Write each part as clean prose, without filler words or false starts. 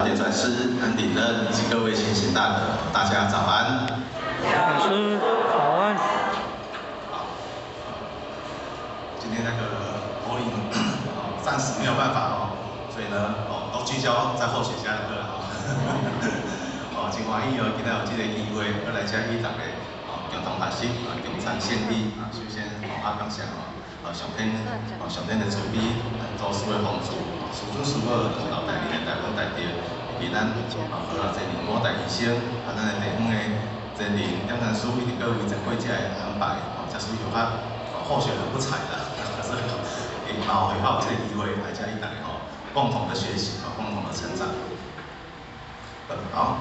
點傳師安頂恩及各位前賢大德，大家早安。老師早安。好，今天那個柏林暫時沒有辦法哦，所以呢，哦，都聚焦在後學家的課了哦。哦，真歡喜哦，今仔有這個機會，閣來遮與大家哦共同學習啊，共參獻禮啊。首先哦，啊感謝哦，啊上天哦上天的慈悲，祖師的幫助，師尊師母老大力的大恩大德，以及咱啊何老真靈五代醫生啊，咱的地方的真靈點傳師以及各位前輩者的安排，哦，這屬於有較後學很不才啦，可是會有會有這個機會來遮與大家吼共同的學習啊，共同的成長。好，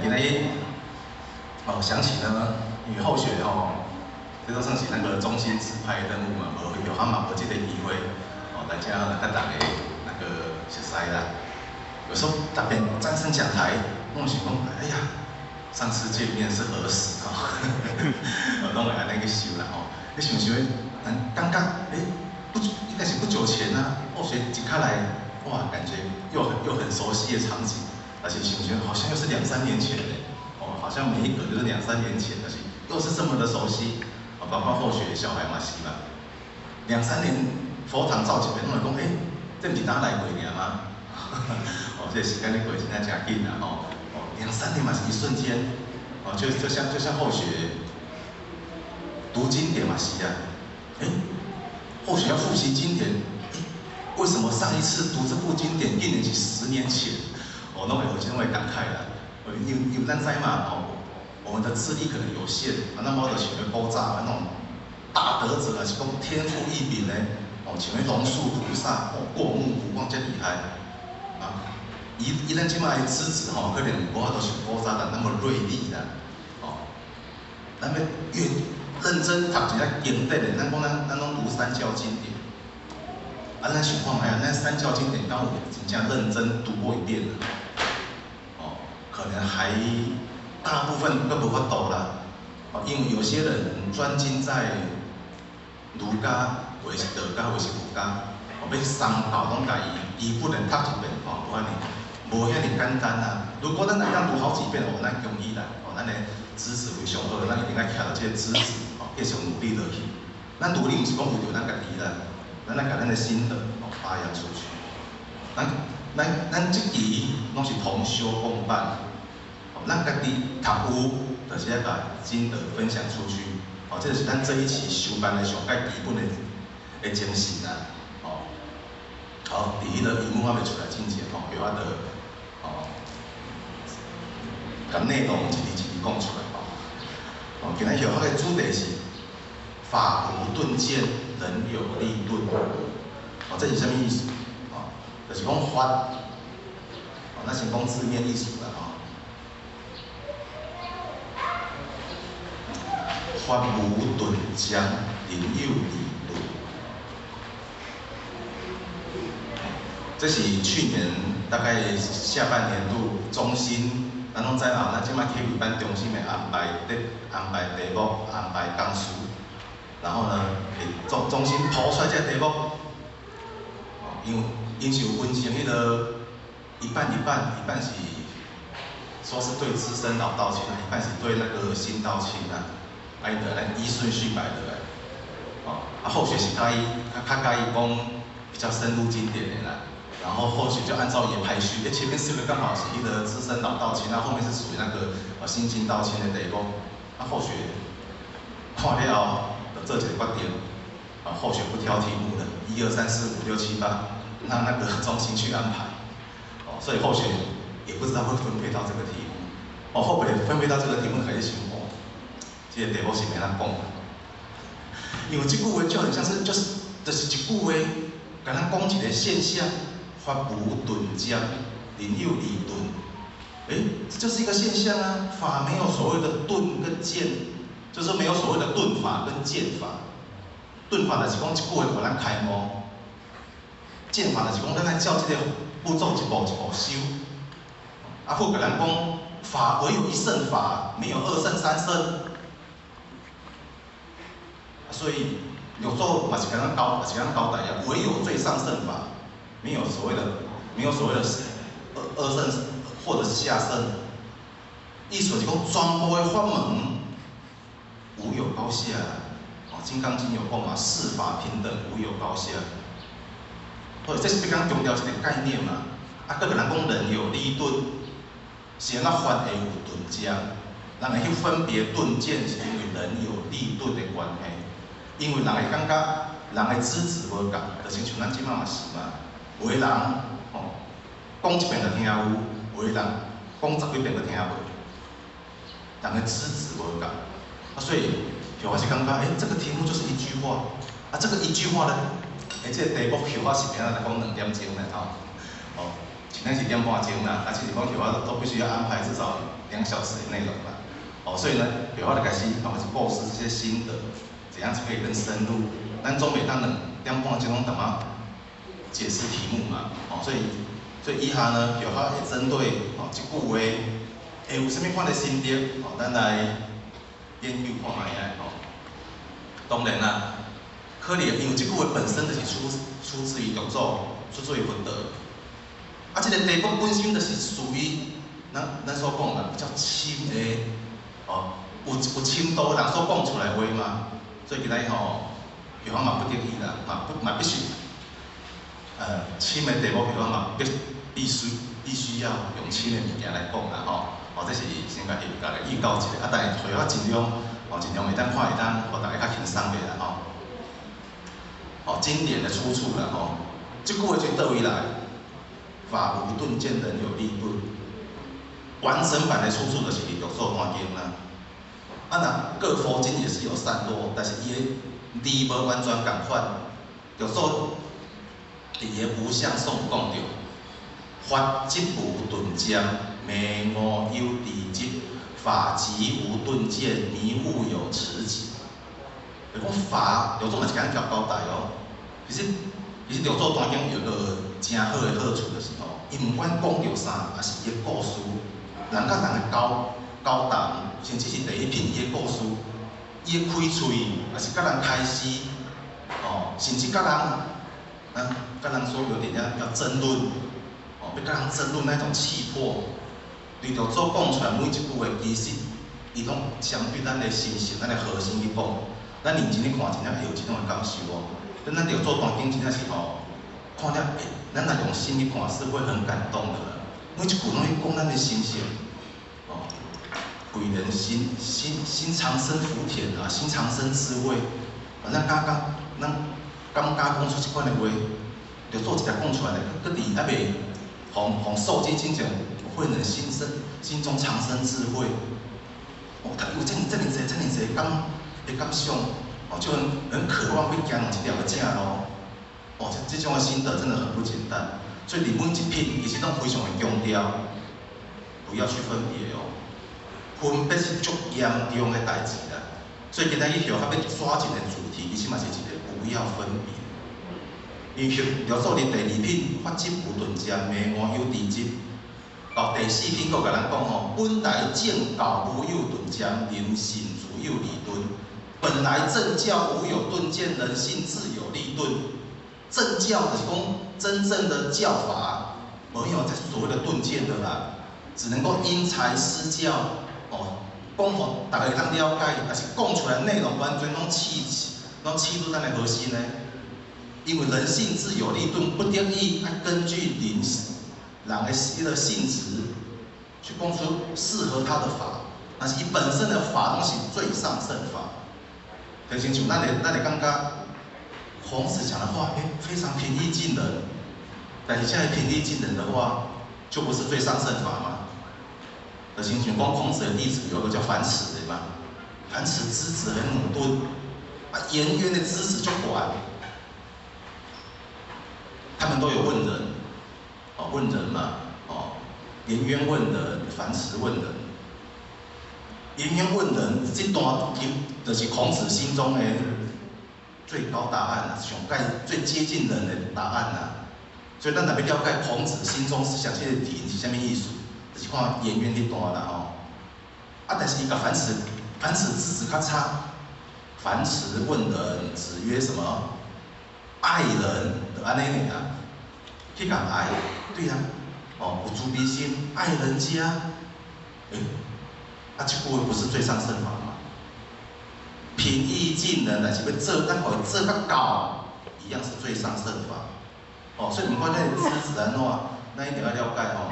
今仔日哦想起呢，因為後學吼，這都算是那個中心指派任務嘛，無有他嘛無這個機會哦，來遮來佮大家那個熟似啦。有時候特別站上講台，攏想講，哎呀，上次見面是何時啊？我攏會按呢去想啦吼。你想想，咱剛剛哎，不應該是不久前啊，後學一卡來，哇，感覺又很熟悉的場景，而且想想好像又是兩三年前嘞，哦，好像每一個就是兩三年前，但是又是這麼的熟悉，啊，包括後學小孩嘛是嘛，兩三年佛堂走一遍，攏會講，哎，這毋是當來過爾嗎？哦，這個時間咧過真正誠緊啦吼，哦，兩三年嘛是一瞬間，哦，就像後學讀經典嘛是啊，哎，後學要複習經典，哎，為什麼上一次讀這部經典竟然是10年前？哦，攏會有這種會感慨啦，因為咱知嘛，哦，我們的智力可能有限，啊，那麼就像咧古早那種大德者啊，是講天賦異稟的，哦，像彼龍樹菩薩，哦，過目不忘這厲害。啊，以以咱這擺的資質吼，可能無法度像古早人那麼銳利啦，哦，咱欲越認真讀一下經典的，咱講咱攏讀三教經典，啊，咱想看覓啊？咱三教經典敢有真正認真讀過一遍啦？哦，可能還大部分都無法度啦，哦，因為有些人專精在儒家，或是道家，或是佛家，哦，欲三教攏共伊基本的讀一遍，吼，無按呢，無遐爾簡單啊。如果咱會當讀好幾遍，哦，咱恭喜啦，哦，咱的知識非常好，咱一定愛徛著這個知識，哦，繼續努力落去。咱努力毋是講為著咱家己啦，咱愛共咱的心得哦發揚出去。咱這期攏是同修共辦，哦，咱家己讀有，就是愛共心得分享出去。哦，這就是咱這一期修班的上蓋基本的精神啊。哦，好，佇彼個螢幕還未出來之前，吼，予我著哦，共內容一字一字講出來吼。哦，今仔日學的主題是法無頓漸，人有利鈍。哦，這是啥物意思？哦，就是講法，哦，咱先講字面意思啦吼。法無頓漸，人有利鈍。這是去年大概下半年度中心，咱攏知影，咱這擺啟慧班中心的安排的安排題目，安排講師，然後呢，中心拋出來這個題目，哦，因為𪜶是有分成彼個一半一半，一半是說是對資深老道親，一半是對那個新道親啊，啊，𪜶就來依順序擺落來，哦，啊，後學是佮意較較佮意講比較深入經典的啦。然後後續就按照也排序，前面四個剛好是一個資深老道親，那後面是屬於那個新進道親的題目。啊，後學看了後就做一個決定，啊，後學不挑題目了，一二三四五六七八，讓那個中心去安排。哦，所以後學也不知道會分配到這個題目。哦，後尾分配到這個題目開始想，哦，這個題目是欲按怎講？因為這句話就很像是就是一句話，共咱講一個現象。法無頓漸，人有利鈍。哎，這就是一個現象啊！法沒有所謂的頓跟漸，就是沒有所謂的頓法跟漸法。頓法就是講一句話予咱開悟，漸法就是講咱愛照這個步驟一步一步修。啊，佛共咱講，法唯有一乘法，沒有二乘三乘。所以六祖嘛是共咱交，嘛是共咱交代啊，唯有最上乘法。沒有所謂的，沒有所謂的二二乘或者是下乘？意思就是講，全部的法門無有高下。哦，《金剛經》有講嘛，世法平等，無有高下。所以這是比較強調一個概念嘛。啊，閣共人講人有利鈍，是按怎法會有頓漸？人會去分別頓漸，是因為人有利鈍的關係。因為人會感覺人的資質無仝，就親像咱這擺嘛是嘛。有的人吼講一遍就聽有，有的人講十幾遍就聽無。人的資質無仝，啊，所以我是感覺，欸，這個題目就是一句話，啊，這個一句話呢，欸，這個題目許我是明仔載講2點鐘呢，吼，哦，今天是1點半鐘啦，啊，其實講許我都必須要安排至少2小時的內容啦，哦，所以呢，許我就開始哦，是構思這些心得，怎樣子可以更深入，咱總袂當2點半鐘攏淡仔解釋題目嘛，哦，所以以下呢，許我會針對哦這句話，會有啥物款的心得，哦，咱來研究看覓仔吼。當然啦，可能因為這句話本身就是出自於六祖，出自於佛陀。啊，這個題目本身就是屬於咱所講的比較深的，哦，有深度的人所講出來的話嘛，所以今仔日吼，許我嘛不得已啦，嘛不嘛必須，深的題目許我嘛必須要用深的物件來講啦吼。哦，這是先共大家預告一下，啊，但是許我盡量，哦，盡量會當看會當，予大家較輕鬆的啦吼。哦，經典的出處啦吼，這句話是佗位來？法無頓漸，人有利鈍。完整版的出處就是佇六祖壇經啦。啊，若各佛經也是有散落，但是伊的字無完全仝款。六祖佇伊的無相頌講著，法即無頓漸，迷悟有知執；法即無頓漸，迷悟有持執。就講法，六祖嘛是共咱交代哦。其實六祖壇經有個誠好的好處就是吼，伊毋管講著啥，抑是伊的故事，人佮人的交談，甚至是第一品伊的故事，伊的開喙，抑是佮人開示，哦，甚至佮人，咱佮人說有點要爭論，哦，欲佮人爭論那種氣魄，對六祖講出來每一句話，其實伊攏相對咱的心性、咱的核心去講。咱認真咧看，真正會有這種的感受哦。咱六祖壇經真正是吼，看了會，咱若用心去看，是會很感動的。每一句攏咧講咱的心性，哦，慧能心常生福田啊，心常生智慧。反正敢講，咱敢敢講出這款的話，六祖一直講出來的，閣佇猶未予授記進前，慧能心生心中常生智慧。哦，他有這爾這爾濟這爾濟感的感想，哦，就很渴望欲行這條的正路。哦，這種的心得真的很不簡單。所以佇每一品，其實攏非常的強調，不要去分別哦。分別是足嚴重的代誌啦。所以今仔日許較欲抓一個主題，其實嘛是一個不要分別。因為六祖佇第二品法即無頓漸，迷悟有知執。到第四品，閣共咱講吼，本來正教無有頓漸，人性自有利鈍。本來正教無有頓漸，人性自有利鈍。正教就是講真正的教法，沒有這所謂的頓漸的啦，只能夠因材施教，哦，講予大家會當了解，但是講出來內容完全攏刺入咱的核心呢。因為人性自有利鈍，不得已愛根據人的彼個性質，去講出適合他的法，但是伊本身的法攏是最上乘法。就親像咱會感覺孔子講的話，欸，非常平易近人，但是現在平易近人的話，就不是最上乘法嗎？就親像講孔子的弟子有個叫樊遲的嘛，樊遲資質很魯鈍，啊，顏淵的資質就懸，他們都有問仁，哦，問仁嘛，哦，顏淵問仁，樊遲問仁，顏淵問仁這段就是孔子心中的最高答案啦，上蓋最接近人的答案啦。所以咱若欲了解孔子心中思想這個仁是啥物意思，就是看顏淵彼段啦吼。啊，但是伊共樊遲，樊遲資質較差。樊遲問仁，子曰什麼？愛人，就按呢爾，去共愛，對啊。哦，有慈悲心，愛人家，欸，啊，這句話不是最上乘法嗎？平易近人，但是欲做，咱予伊做較到，一樣是最上乘法。哦，所以毋管咱的資質按怎，咱一定愛了解吼。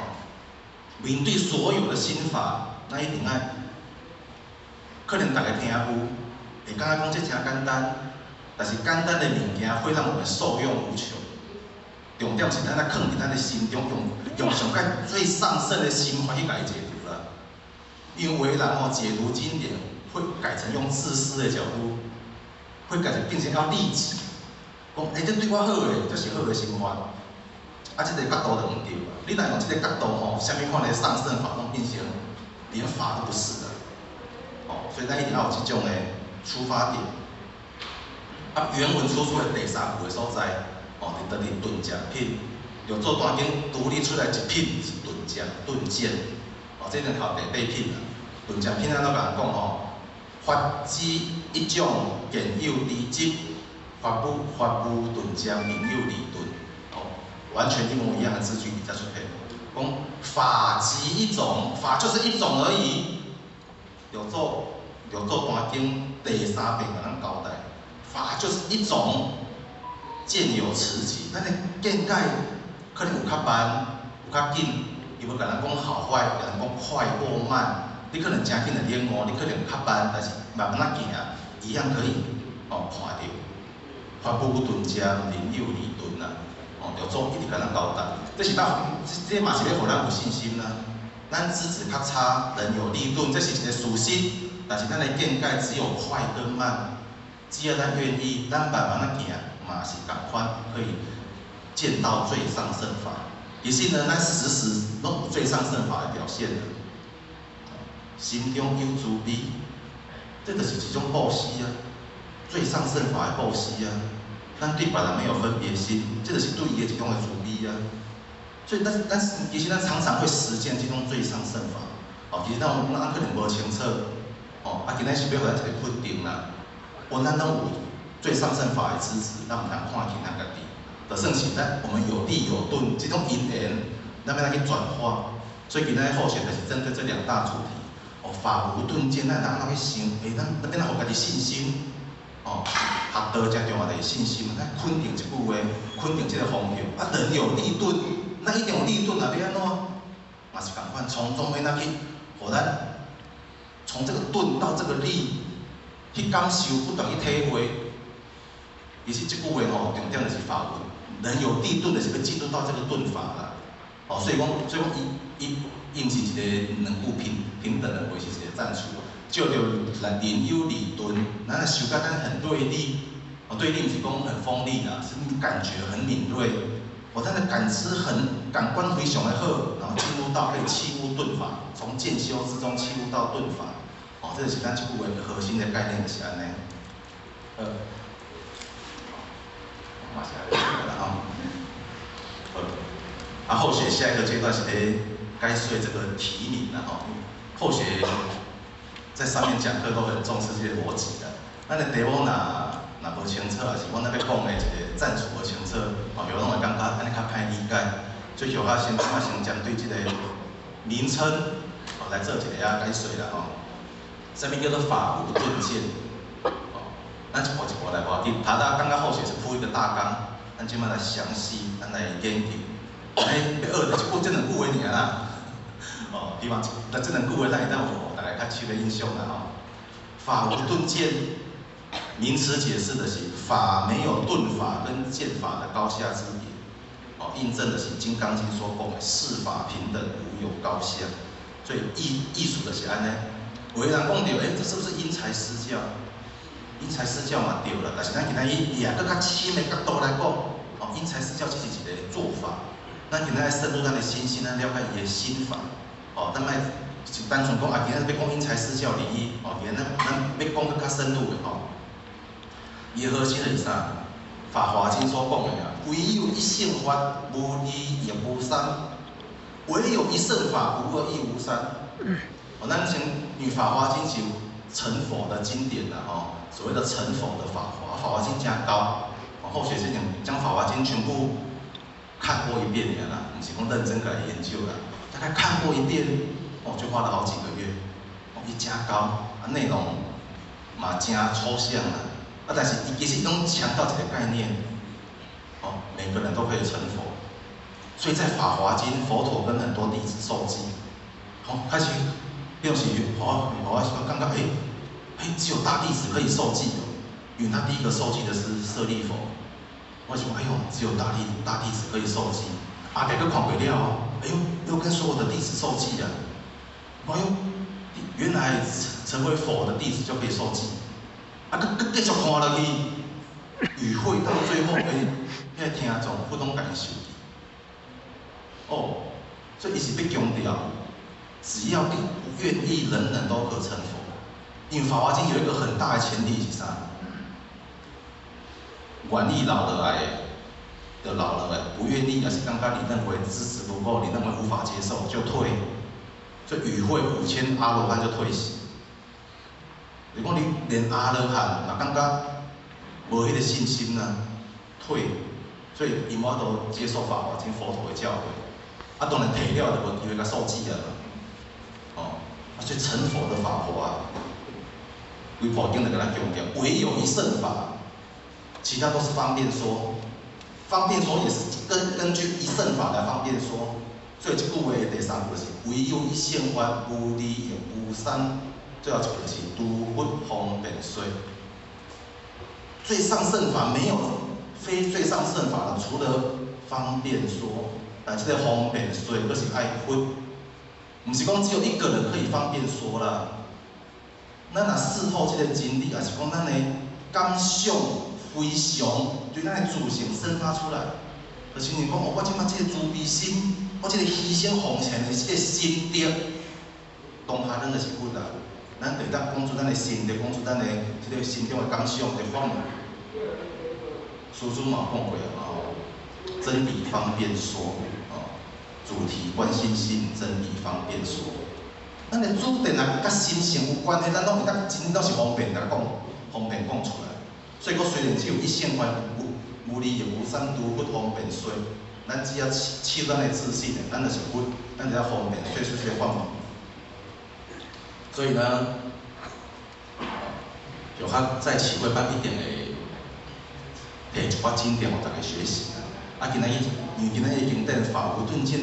面對所有的心法，咱一定愛，可能逐家聽有，會感覺講這誠簡單，但是簡單的物件會讓我們受用無窮。重點是咱愛囥佇咱的心中，用上蓋最上乘的心法去共伊解讀啦。因為人吼解讀經典，會改成用自私的角度，會改成變成要利己，講欸，這對我好的，這是好的心法。啊，這個角度就毋對。你若用這個角度吼，啥物款的上乘法攏變成連法都不是的。哦，所以咱一定要有這種的出發點。啊，原文出處的第三句的所在。哦，佇佗佇頓漸品，六祖壇經獨立出來一品是頓漸頓見，哦，這兩頭第八品啦。頓漸品按怎共人講吼？法只一種，見有二執，法無頓漸，名有二頓。哦，完全一模一樣的字句底下出現。講法即一種，法就是一種而已。六祖壇經第三遍共咱交代，法就是一種。見有遲急，咱的見解可能有較慢，有較緊，伊無共人講好壞，共人講快或慢。你可能誠緊就領悟，你可能較慢，但是慢慢仔行，一樣可以哦看著。法無頓漸，名有二頓啦。哦，六祖一直共咱交代，這是咱這嘛是欲予咱有信心啦。咱資質較差，人有利鈍，這是一個事實。但是咱的見解只有快跟慢，只要咱願意，咱慢慢仔行。嘛是仝款，可以見到最上乘法。其實呢，咱時時攏有最上乘法的表現。心中有慈悲，這就是一種布施啊，最上乘法的布施啊。咱對別人沒有分別心，這就是對伊的一種的慈悲啊。所以，咱其實咱常常會實踐這種最上乘法。哦，其實咱可能無清楚。哦，啊，今仔是欲予咱一個肯定啦。哦，咱攏有最上乘法的資質，咱毋通看輕咱家己，就算是咱我們有利有鈍這種因緣，咱欲按怎去轉化。所以今仔後學就是針對這兩大主題。哦，法無頓漸，咱按怎去想？欸，咱欲按怎予家己信心？哦，學道誠重要就是信心嘛，咱肯定一句話，肯定這個方向。啊，人有利鈍，咱一定有利鈍啊，欲按怎？嘛是仝款，從中欲按怎去，予咱從這個鈍到這個利，去感受，不斷去體會。其實這句話吼，重點就是法無，人有利鈍，就是欲進入到這個頓法啦。哦，所以講，伊毋是一個兩句平等的話，是一個贊處。照著來人有利鈍，咱若想甲咱很銳利，哦，銳利毋是講很鋒利啦，是感覺很敏銳。哦，咱的感知很感官非常的好，然後進入到可以契悟頓法，從漸修之中契悟到頓法。哦，這就是咱這句話核心的概念，就是按呢。嘛是按呢啦吼。好，啊，後學下一個階段是咧解說這個題名啦吼。後學在上面講課都很重視這個邏輯的。咱的題目若無清楚，抑是阮咧欲講的一個贊處無清楚，哦，有攏會感覺按呢較歹理解。所以小可先，我先針對這個名稱，哦，來做一个仔解說啦吼。啥物叫做法無頓漸？哦，咱一步一步來無要緊。頭拄感覺後學是鋪一個大綱，咱這擺來詳細，咱來研究。欸，欲學就這句這兩句話爾啦。哦，希望這兩句話咱會當有大家較深的印象啦吼。法無頓漸，名詞解釋的是法沒有頓法跟漸法的高下之別。哦，印證的是《金剛經》所講的世法平等，無有高下。所以意思就是按呢。有的人講著，欸，這是不是因材施教？因材施教嘛對啦，但是咱今仔日以閣較深的角度來講，哦，因材施教只是一個做法。咱今仔日深入咱的心性，咱了解伊的心法。哦，咱莫就單純講啊，今仔日欲講因材施教理義，哦，今仔咱欲講閣較深入的吼。伊的核心是啥？《法華經》所講的啊，唯有一聖法，無二亦無三；唯有一聖法，無二亦無三。哦，咱先，因為《法華經》是成佛的經典啦，吼，所謂的成佛的法華，《法華經》誠厚，哦，後學之前將《法華經》全部看過一遍爾啦，毋是講認真共伊研究啦，大概看過一遍，哦，就花了好幾個月，哦，伊誠厚，啊內容嘛誠抽象啦，啊但是伊其實攏強調一個概念，哦，每個人都可以成佛，所以在《法華經》，佛陀跟很多弟子授記，好，開始，彼時我感覺，欸，欸，只有大弟子可以授記哦，因為他第一個授記的是舍利弗。我想，哎呦，只有大弟子可以授記，啊，兩個看過了，哎呦，又跟所有的弟子授記啊，哎呦，原來成為佛的弟子就可以授記，啊，閣繼續看落去，與會到最後，欸，彼个聽眾普通共伊授記，哦，所以伊是欲強調，只要你願意，人人都可成佛。因為《法華經》有一個很大的前提是啥？願意留落來的，就留落來；不願意，也是感覺你認為資質不夠，你認為無法接受，就退。所以與會5000阿羅漢就退席。如果你連阿羅漢嘛感覺無彼個信心啊，退。所以伊無法度接受《法華經》佛陀的教誨。啊，當然退了就無機會共授記啊。哦，啊，所以成佛的法華，規部經就共咱強調，唯有一乘法。其他都是方便說，方便說也是根據一乘法來方便說，所以這句話的第三句是唯有一乘法，無二亦無三，最後一句是諸佛方便說。最上乘法沒有非最上乘法的，除了方便說，但這個方便說，閣是愛佛，毋是講只有一個人可以方便說啦。咱若識透這個真理，抑是講咱的感想非常對咱的自性生發出來，就親像講哦，我這擺這個慈悲心，我這個犧牲奉獻的這個心德，當下咱就是佛啊！咱就會當講出咱的心得，講出咱的這個心中的感想的法門。師尊嘛講過啊，吼，真理方便說，哦，主題觀心性，真理方便說。咱的主題若佮心性有關係，咱攏會當真攏是方便共講，方便講出來。所以講雖然只有一乘法，無二亦無三，諸佛方便說。咱只要契咱的自信，咱就是佛，咱就要方便說出這個法門。所以呢，就較在啟慧班一定會提一寡經典予大家學習啦。啊，今仔日因為今仔日經典法無頓漸，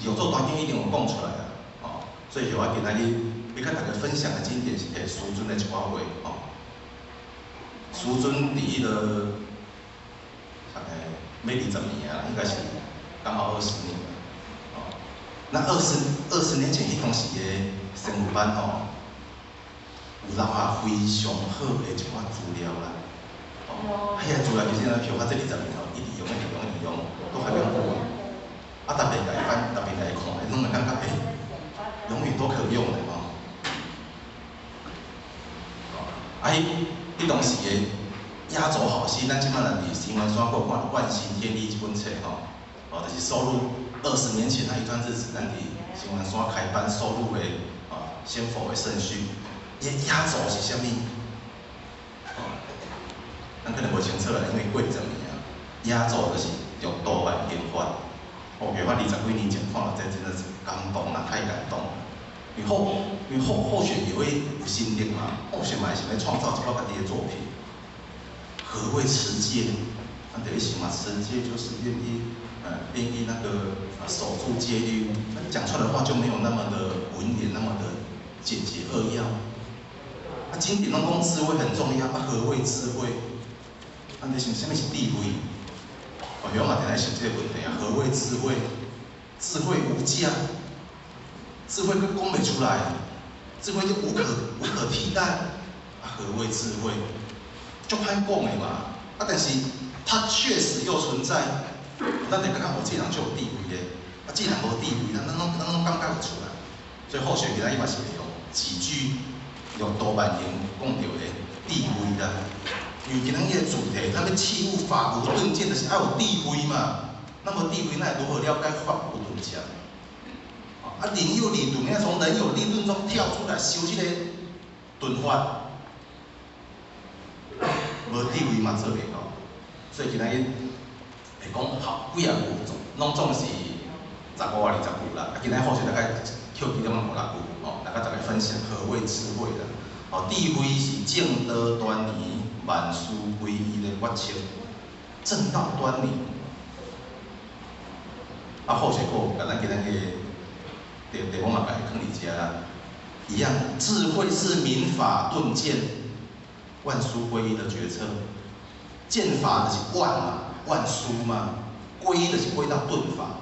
六祖壇經一定有講出來啊，哦，所以我今仔日欲共大家分享的經典是提師尊的一寡話，哦。師尊佇彼個，欲20年啊，應該是剛好二十年了，哦。那二十年前，彼當時的仙佛班吼，有留下非常好的一寡資料啦。哦，彼個資料其實呢，評較這20年吼，一直用，一直用，一直用，都還用過。啊，特別共伊翻，特別共伊看，攏會感覺欸，永遠都可用的吼。哦，啊，彼當時的壓軸好戲，咱這擺若佇新聞山閣看著《萬新天地》這本冊吼，哦，就是收錄20年前那一段日子，咱佇新聞山開班收錄的啊仙佛的聖訓，伊壓軸是啥物？哦，咱可能無清楚啦，因為過20年啊。壓軸就是六度萬行法。哦，我20幾年前看了，這真的是感動啦，太感動了。因為後學也會有心得嘛，後學嘛會想欲創造一寡家己的作品。何謂持戒？咱就咧想嘛，持戒就是願意那個守住戒律，那講出來的話就沒有那麼的文言，那麼的簡潔扼要。啊，經典攏講智慧很重要，啊，何謂智慧？咱咧想啥物是智慧？哦，我嘛定咧想這個問題啊，何謂智慧？智慧無價，智慧閣講袂出來，智慧就無可替代。啊，何謂智慧？足歹講的嘛。啊，但是它確實又存在。咱就感覺哦，這人足有智慧的。啊，這人無智慧，咱攏感覺會出來。所以後學今仔日嘛是會用幾句六度萬行講著的智慧啦。因為今仔日的主題，咱欲契悟法無頓漸，就是愛有智慧嘛。那麼智慧，咱會如何了解法無頓漸？啊，人有利鈍，要從人有利鈍中跳出來修這個頓法，無智慧嘛做袂到。所以今仔日會講好幾仔句，攏總是15啊20句啦。啊，今仔後續大概扣幾點仔五六句，哦，來佮大家分享何謂智慧啦。哦，智慧是正道端倪，萬事歸一的決策，正道端倪。啊，後續閣共咱今仔日個題題目嘛，共伊囥佇遮啦。一樣，智慧是明法頓漸，萬殊歸一的決策。漸法就是萬嘛，萬殊嘛，歸一就是歸到頓法。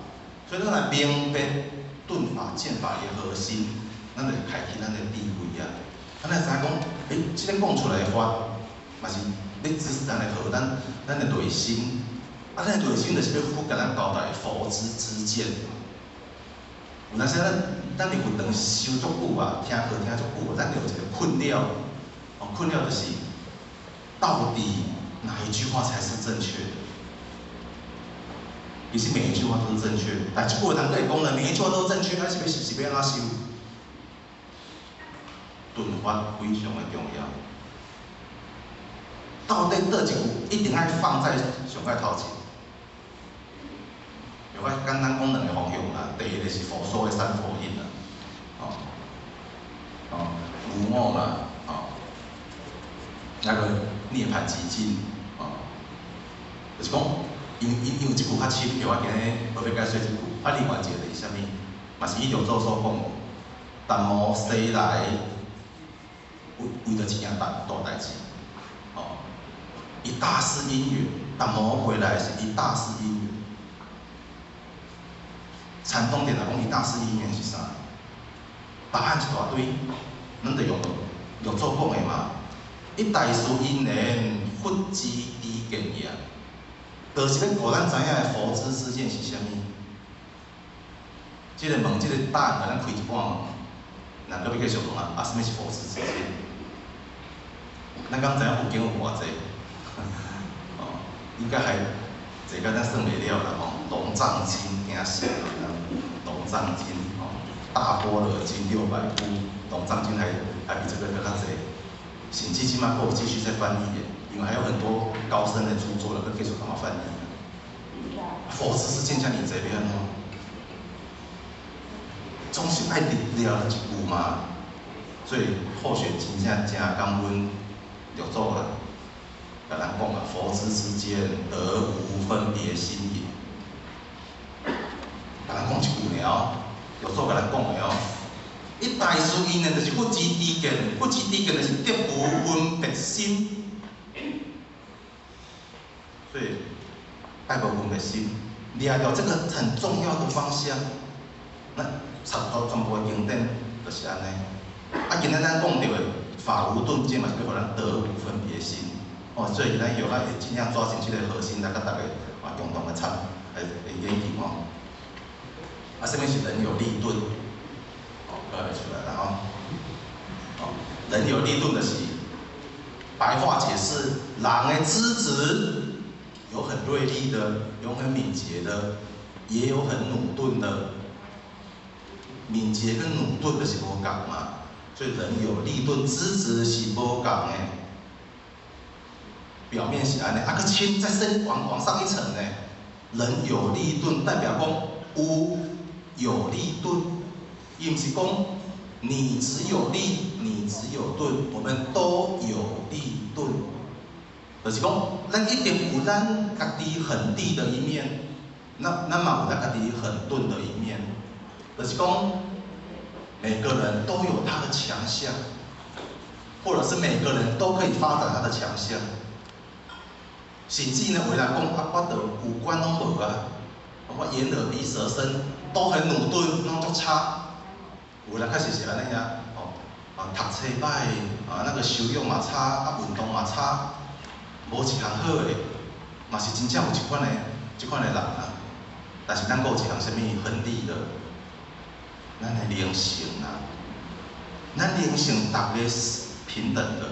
所以咱來明白頓法、漸法的核心，咱就開啟咱的智慧啊。咱來知影講，欸，這个講出來的法，嘛是咧指示咱的好，咱的內心，啊，咱的內心就是欲佛共咱交代佛之知見。有當時咱佇佛堂修足久啊，聽課聽足久啊，咱就有一個困擾，哦，困擾就是到底哪一句話才是正確的？其實每一句話都是正確，但這句話人閣會講咧，每一句話都是正確，啊是欲是欲按怎修？頓法非常的重要。到底佗一句一定愛放在上蓋頭前？我簡單講兩个方向啦，第一个是佛說的三佛印啦，哦，哦，無我嘛，哦，那个涅槃寂靜，哦，就是講，因為這句較深，我今日無欲解說這句。啊，另外一個就是啥物？嘛是伊六祖所講的，達摩西來為著一件大代誌，哦，一大事因緣，達摩回來是一大事因緣。禪宗定定講一大事因緣是啥？答案一大堆，咱就用六祖講的嘛。一大事因緣，佛之知見也。就是欲予咱知影的佛之知見是啥物？這个問，這个答案，共咱開一半門，咱閣欲繼續問啊！啊，啥物是佛之知見？咱敢知影佛經有偌濟？哦，應該還濟甲咱算袂了啦吼。龍藏經驚死人啦！龍藏經吼，大般若經600部，龍藏經還比這個閣較濟，甚至這馬閣有繼續在翻譯的，因為還有很多高僧的著作了，閣繼續共我翻譯。佛知識見遮爾濟欲按怎？總是愛掠一句嘛，所以後學真正誠感恩六祖啦，共咱講啊，佛知之見，得無分別心也。共咱講一句爾哦，六祖共咱講的哦，一大事因緣就是佛之知見，佛之知見就是得無分別心，所以愛無分別心，掠著這個很重要的方向，那差不多全部的經典就是按呢。啊，今仔咱講著的法無頓漸嘛，是欲予咱得無分別心。哦，所以咱藥啊會盡量抓緊這個核心來佮大家啊共同來參來研究吼。啊，啥物是人有利鈍？哦，閣會出來啦吼。哦，人有利鈍就是白話解釋，人的資質有很銳利的，有很敏捷的，也有很魯鈍的。敏捷跟魯鈍就是無仝嘛，所以人有利鈍，資質是無仝的。表面是按呢，啊，閣深再深往上一層呢。人有利鈍，代表講有利鈍，伊毋是講你只有利，你只有鈍，我們都有利鈍，就是講咱一定有咱家己很利的一面，咱嘛有咱家己很鈍的一面，就是講每個人都有他的強項，或者是每個人都可以發展他的強項。甚至呢，有人講啊，我著五官攏無啊，我眼耳鼻舌身都很魯鈍，攏足差。有人確實是按呢啊，哦，啊讀冊歹，啊那個修養嘛差，啊運動嘛差，無一項好的，嘛是真正有這款的人啊。但是咱閣有一項啥物很利的，咱的靈性啊，咱靈性逐个是平等的，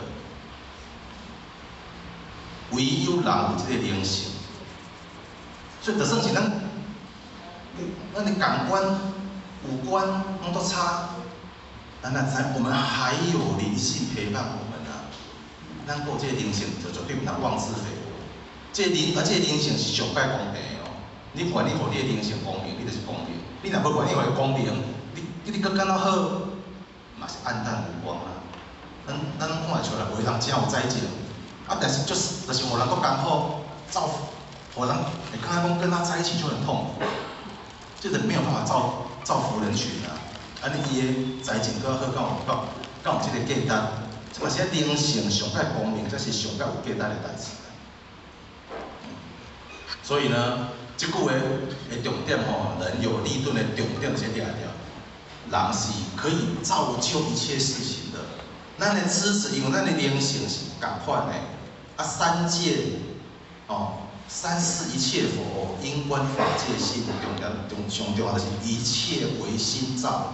唯有人有這個靈性，所以就算是咱的感官、五官攏足差，咱若知我們還有靈性陪伴我們啊，咱閣有這個靈性就絕對毋通妄自菲薄。這個靈，而這個靈性是上蓋公平的哦。你願意予你的靈性光明，你就是光明；你若無願意予伊光明，你閣敢若好，嘛是黯淡無光啊。咱看會出來，有的人真有才情，啊，但是就是予人閣艱苦，造福，予人會感覺講跟他在一起就很痛苦，這個沒有辦法造福人群啊。按呢伊的才情閣好，敢有這個價值？這嘛是靈性上蓋光明，才是上蓋有價值的代誌。所以呢，這句話的重點吼，人有利鈍的重點是掠著，人是可以造就一切事情的。咱的知識，因為咱的靈性是仝款的，啊，三界哦，三世一切佛，應觀法界心，重點重上重要就是一切唯心造。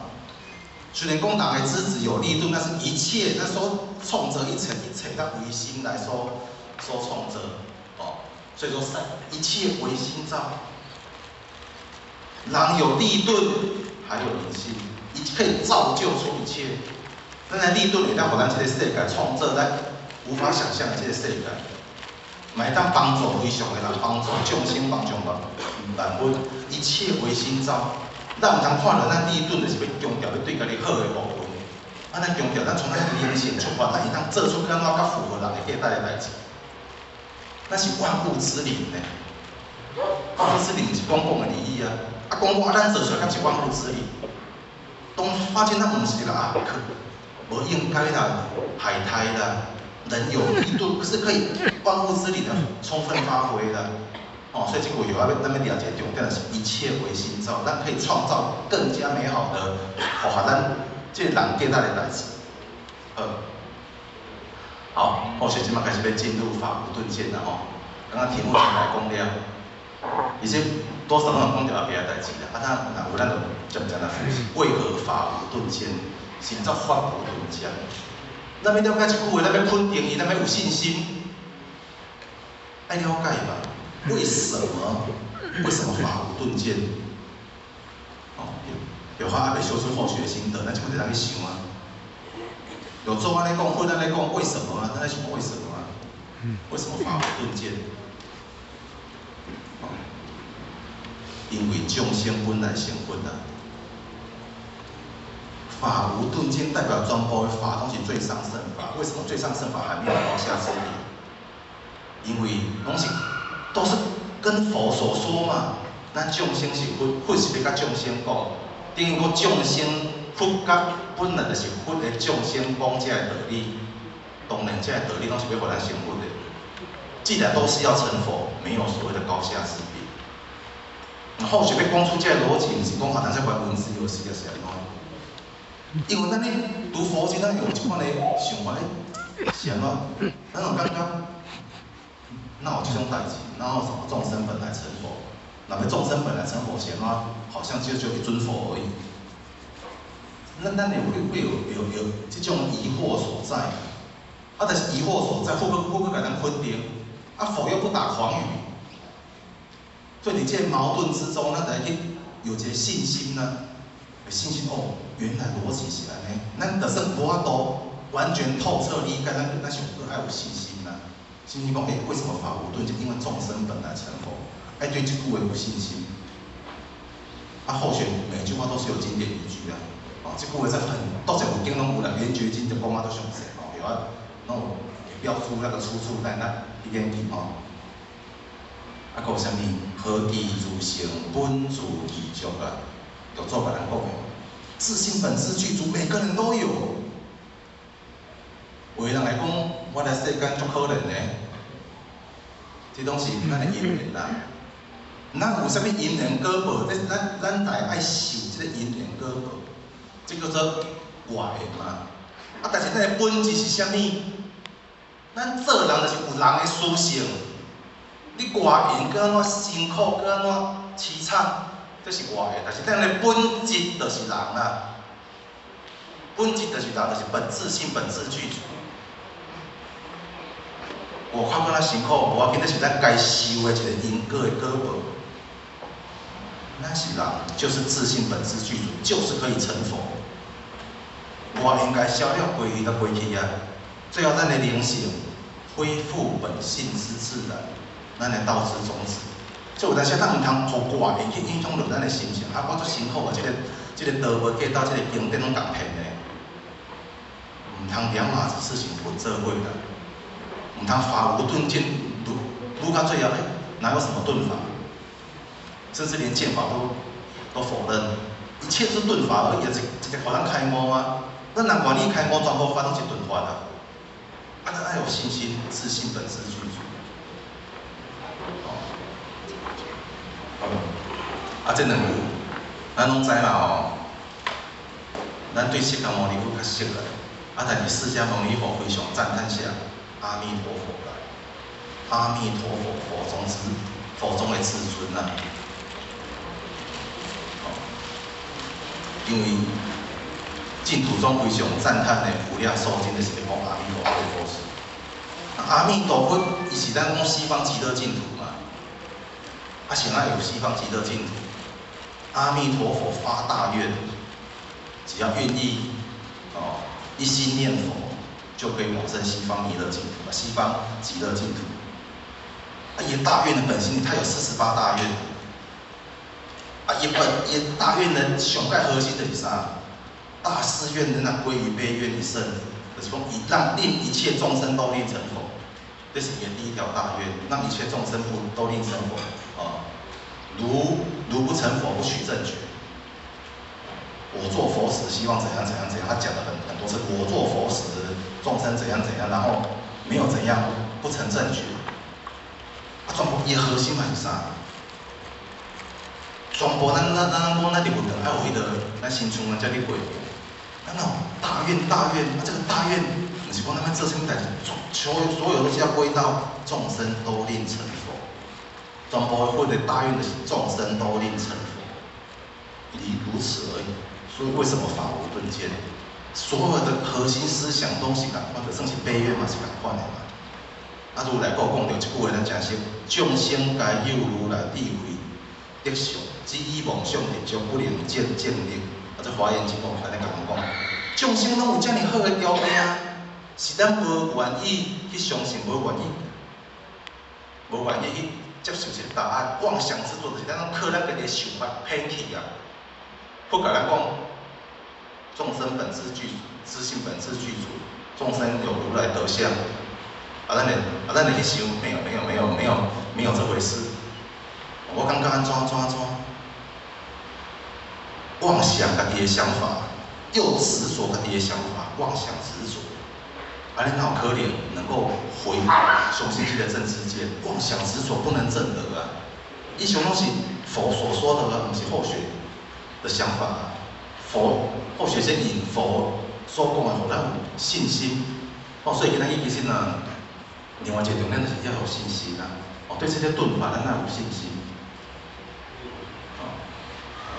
雖然講人的資質有利鈍，但是一切咱所創造一切一切，咱唯心來所創造，哦，所以說三一切唯心造。人有利鈍，還有靈性，伊可以造就出一切。咱的利鈍會當予咱這個世界創造咱無法想象的這個世界，嘛會當幫助非常的人，幫助眾生，幫助萬物，一切唯心造。咱毋通看著咱利鈍，就是欲強調欲對家己好的部分。啊，咱強調咱從咱靈性出發，咱會當做出敢怎較符合人的價值的代誌。咱是萬物之靈呢，萬物之靈是講講的而已啊。啊，講講啊，咱做出來敢是萬物之靈？當發現咱毋是啦，啊，無應該啦，海苔啦，人有利鈍，是可以萬物之靈的充分發揮的。哦，所以這個有要咱欲掠一個重點，是一切唯心造，咱可以創造更加美好的，符合咱這個人價值的代誌。好，好，後續這馬開始欲進入法無頓漸了吼。剛剛題目先來講了，其實多少攏有講著後壁的代誌啦。啊，咱若有咱就漸漸來複習。為何法無頓漸？是怎法無頓漸？咱欲了解一句話，咱欲肯定伊，咱欲有信心，愛了解嘛？為什麼？為什麼法無頓漸？哦，有話還未修出後學心得，咱這擺就來去想啊。有做按呢講，佛按呢講，為什麼啊？咱來想為什麼啊？為什麼法無頓漸？哦，因為眾生本來成佛啊。法無頓漸代表全部的法攏是最上乘法。為什麼最上乘法還沒有高下之別？因為攏是都是跟佛所說嘛。咱眾生是佛，佛是欲共眾生講，等於講眾生佛佮本來就是佛的眾生講這个道理，當然這个道理攏是欲予咱成佛的。既然都是要成佛，沒有所謂的高下之別。後續欲講出這个邏輯，毋是講啊，當時玩文字遊戲啊，是按怎？因為咱咧讀佛經，咱有這款的想法，是按怎？咱有感覺，哪有這種代誌？哪有什麼眾生本來成佛？若欲眾生本來成佛，是按怎？好像就只有一尊佛而已。咱會有這種疑惑所在。啊，但是疑惑所在，佛閣共咱肯定，啊，佛又不打誑語，所以佇這個矛盾之中，咱就愛去有一個信心呢。信心哦，原來邏輯是按呢，咱就算無法度完全透徹理解，咱上閣愛有信心啦。信心講，欸，為什麼法無頓漸？因為眾生本來成佛，愛對這句話有信心。啊，後續每一句話都是有經典依據啊。哦，這句話在很多隻有經攏有啦，圓覺經就講啊都詳細哦，有啊，攏有標出那個出處在那彼邊去吼。啊，閣有啥物？何其自性本自具足啊！就做別人講的，自性本自具足，每個人都有。有的人來講，我來世間足可憐的，這攏是咱的因緣啦。咱有啥物因緣果報？這咱來愛受這個因緣果報，這叫做外緣嘛。啊，但是咱的本質是啥物？咱做人就是有人的屬性。你外緣閣按怎辛苦，閣按怎淒慘，這是外緣。但是咱的本質就是人啊。本質就是人，就是本自性、本自具足。外口閣若辛苦，無要緊，這是咱該受的一個因果的果報。咱是人，就是自性本自具足，就是可以成佛。外緣該消了過去就過去啊，最後咱的靈性恢復本性之自然，咱的道之種子。所以有當時咱毋通予外面去影響著咱的心情。啊，我足辛苦啊，這個道無計到這個經典攏共騙的，毋通兩碼子事情混做伙啦。毋通法無頓漸，愈到最後，欸，哪有什麼頓法？甚至連見法都否認，一切是頓法而已，一直予咱開悟啊！咱人願意開悟，全部法攏是頓法啊！啊，咱愛有信心，自信本自具足。哦，好，啊，這兩句，咱攏知嘛吼？咱對釋迦牟尼佛較熟啦，啊，但是釋迦牟尼佛非常讚歎啥？阿彌陀佛啦，阿彌陀佛，佛中的至尊啊！因為淨土宗非常讚歎的無量壽經，就是咧講阿彌陀佛的故事。阿彌陀佛，伊是咱講西方極樂淨土嘛？啊，是哪有西方極樂淨土？阿彌陀佛發大願，只要願意哦，一心念佛，就可以往生西方彌勒淨土，西方極樂淨土。啊，伊大願的本心，他有48大願。啊，伊本伊大願的上蓋核心就是啥？大誓願的那歸於悲願一聖，就是講以讓令一切眾生都令成佛，這是伊的第一條大願，讓一切眾生不都令成佛啊！如不成佛，不取正覺。我做佛時，希望怎樣怎樣怎樣，他講了很多次，我做佛時，眾生怎樣怎樣，然後沒有怎樣，不成正覺。啊，全部伊核心嘛是啥？全部咱講咱入佛堂愛有彼個，咱新像啊，遮咧過。咱有大願大願，啊，這個大願，毋是講咱欲做啥物代誌，所有都是要歸到眾生都令成佛。全部佛的大願就是眾生都令成佛，以如此而已。所以為什麼法無頓漸？所有的核心思想攏是仝款，就算是悲願嘛是仝款的嘛。啊，如來閣講著一句話，咱誠熟：眾生皆有如來智慧德相，只以妄想執著，不能見正理。啊，這華嚴經講按呢共阮講，眾生攏有遮爾好的條件，是咱無願意去相信，無願意去接受這個答案。妄想執著就是咱攏靠咱家己的想法騙去啊。佛共咱講，眾生本自具足，自性本自具足，眾生有如來德相。啊，咱會去想，沒有，沒有，沒有，沒有，沒有這回事。我感覺按怎按怎按怎，妄想家己的想法，又執著家己的想法，妄想執著，按呢哪有可能能夠回相信這個正知見？妄想執著不能證得啊！以上攏是佛所說的，毋是後學的想法。佛後學先引佛所講的，予咱有信心。哦，所以今仔日其實呢，另外一個重點就是要有信心啊！哦，對這些頓法，咱要有信心。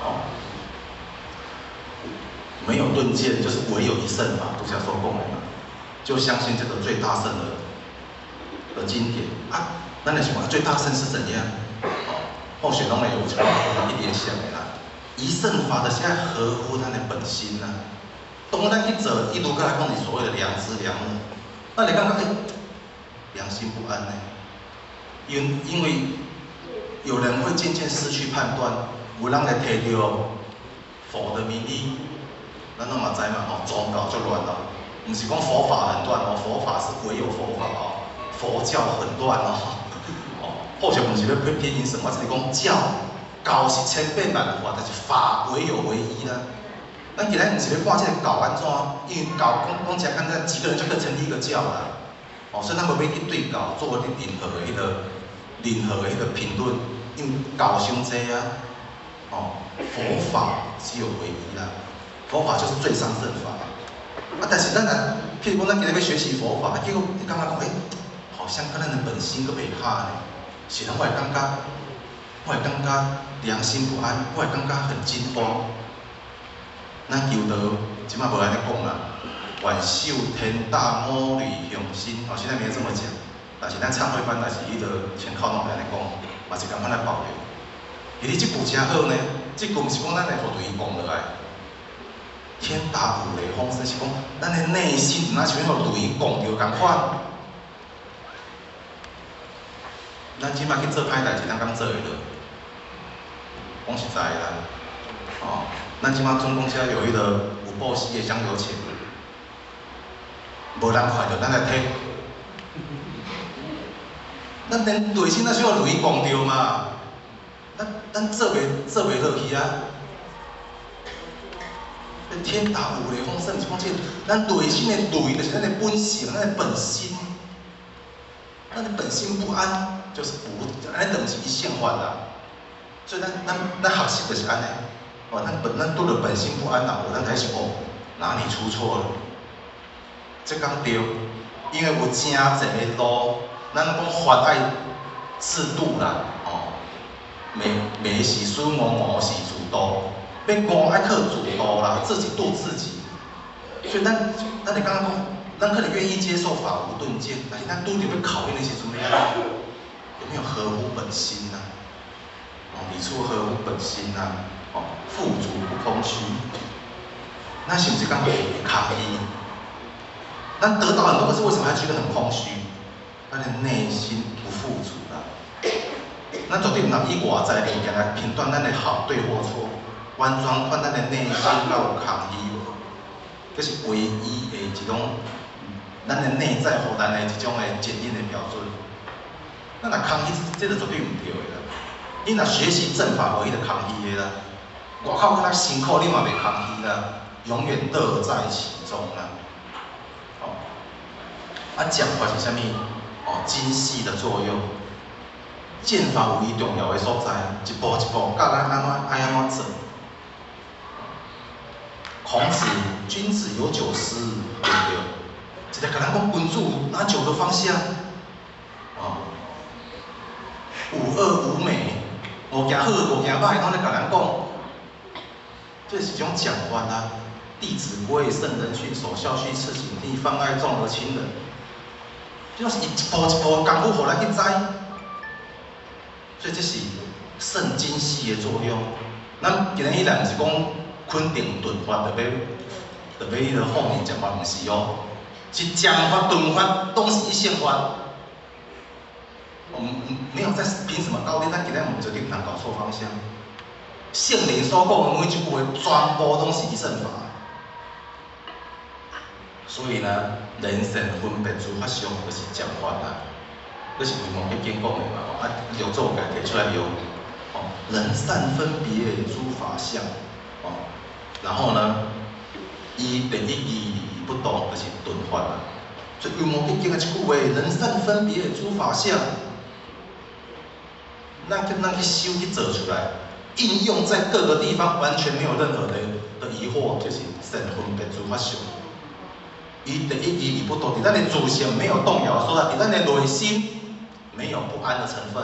好，沒有頓漸，就是唯有一聖法，拄才所講的嘛，就相信這個最大乘的經典啊。咱來想啊，最大乘是怎樣？哦，後學攏會有一點想的啦。一聖法的現在合乎咱的本心啊。當咱去做，一如過來講，你所謂的良知良能，那你感覺欸，良心不安呢？因為有人會漸漸失去判斷，有人會提著佛的名義，咱攏嘛知嘛吼，宗教就亂了。毋是講佛法很亂哦，佛法是唯有佛法哦，佛教很亂哦。哦，後學毋是欲批評什麼，我只是講教是千變萬化，但是法唯有唯一啦。咱今仔毋是欲看這個教按怎，因為教講講誠簡單，幾個人就可以成立一個教啦。哦，所以咱無欲去對教做任何的彼個評論，因為教傷濟啊。哦，佛法只有唯一啦，佛法就是最上乘法。啊，但是咱若，譬如講咱今仔欲學習佛法，啊，結果你感覺講，欸，好像佮咱的本心閣袂合呢，是人我會感覺良心不安，我會感覺很驚慌。咱求道，這馬無按呢講啦，願受天大五雷轟身，哦，現在沒有這麼講，但是咱懺悔班，但是彼個前靠攏會按呢講，嘛是仝款來保留。其實這句誠好呢，這句毋是講咱會予雷轟落來，天打五雷轟身是講咱的內心若像予雷轟著仝款。咱這馬去做歹代誌，咱敢做會落？講實在啦，哦，咱這馬總講遮有彼个有布施的香油錢，無人看著咱來提，咱連內心都小可雷講著嘛，咱做袂落去啊！天打五雷轟，甚至講這，咱內心的雷就是咱的本性，咱的本心，咱的本心不安，就是不，按呢就毋是一乘法啦。所以咱學習就是按呢，哦，咱拄著本心不安啦，咱開始哦，哪裡出錯了？這敢對，因為有誠濟的路，咱講法愛自度啦，哦，迷是使悟，悟是自度，欲悟愛靠自度啦，自己度自己。所以咱會感覺講，咱可能願意接受法無頓漸，但是咱拄著欲考驗的時陣，有沒有合乎本心啊？哦，彼處合乎本心啊，哦，富足不空虛，那是毋是感覺會空虛？咱得到很多，可是為什麼還覺得很空虛？咱的內心不富足啦。咱絕對毋通以外在物件來評斷咱的好對或錯，完全看咱的內心敢有空虛無？這是唯一的一種，咱的內在予咱的一種的檢驗的標準。咱若空虛，這就絕對毋對的啦。你若學習正法，無彼個空虛的啦。外口閣較辛苦，你嘛袂空虛啦，永遠樂在其中啦。哦，啊，講法是啥物？哦，精細的作用。見法有伊重要的所在，一步一步教咱按怎愛按怎做。孔子，君子有九思，對毋對？一个共咱講君子哪九個方向？哦，五惡五美，五件好，五件歹，攏咧共人講。這是一種講法啊，《弟子規》、聖人訓、首孝悌，次謹悌，泛愛眾而親仁。這攏是伊一步一步的功夫，予咱去知。所以這是聖精細的作用。咱今日來毋是講肯定頓法，就欲彼个放任講法，毋是哦。是講法、頓法，攏是一乘法。我們沒有在憑什麼高低，咱今日毋絕對毋通搞錯方向。聖人所講的每一句話，全部攏是一乘法。所以呢，人善分別諸法相，就是講法啦。這是維摩詰經講的嘛，啊，六祖家提出來用。哦，人善分別諸法相，哦，然後呢，依第一義而不動，就是頓法啦。所以維摩詰經的這句話，人善分別諸法相，咱去修去做出來，應用在各個地方，完全沒有任何的疑惑，就是善分別諸法相。依第一義而不動，佇咱的自性沒有動搖，所在佇咱的內心沒有不安的成分。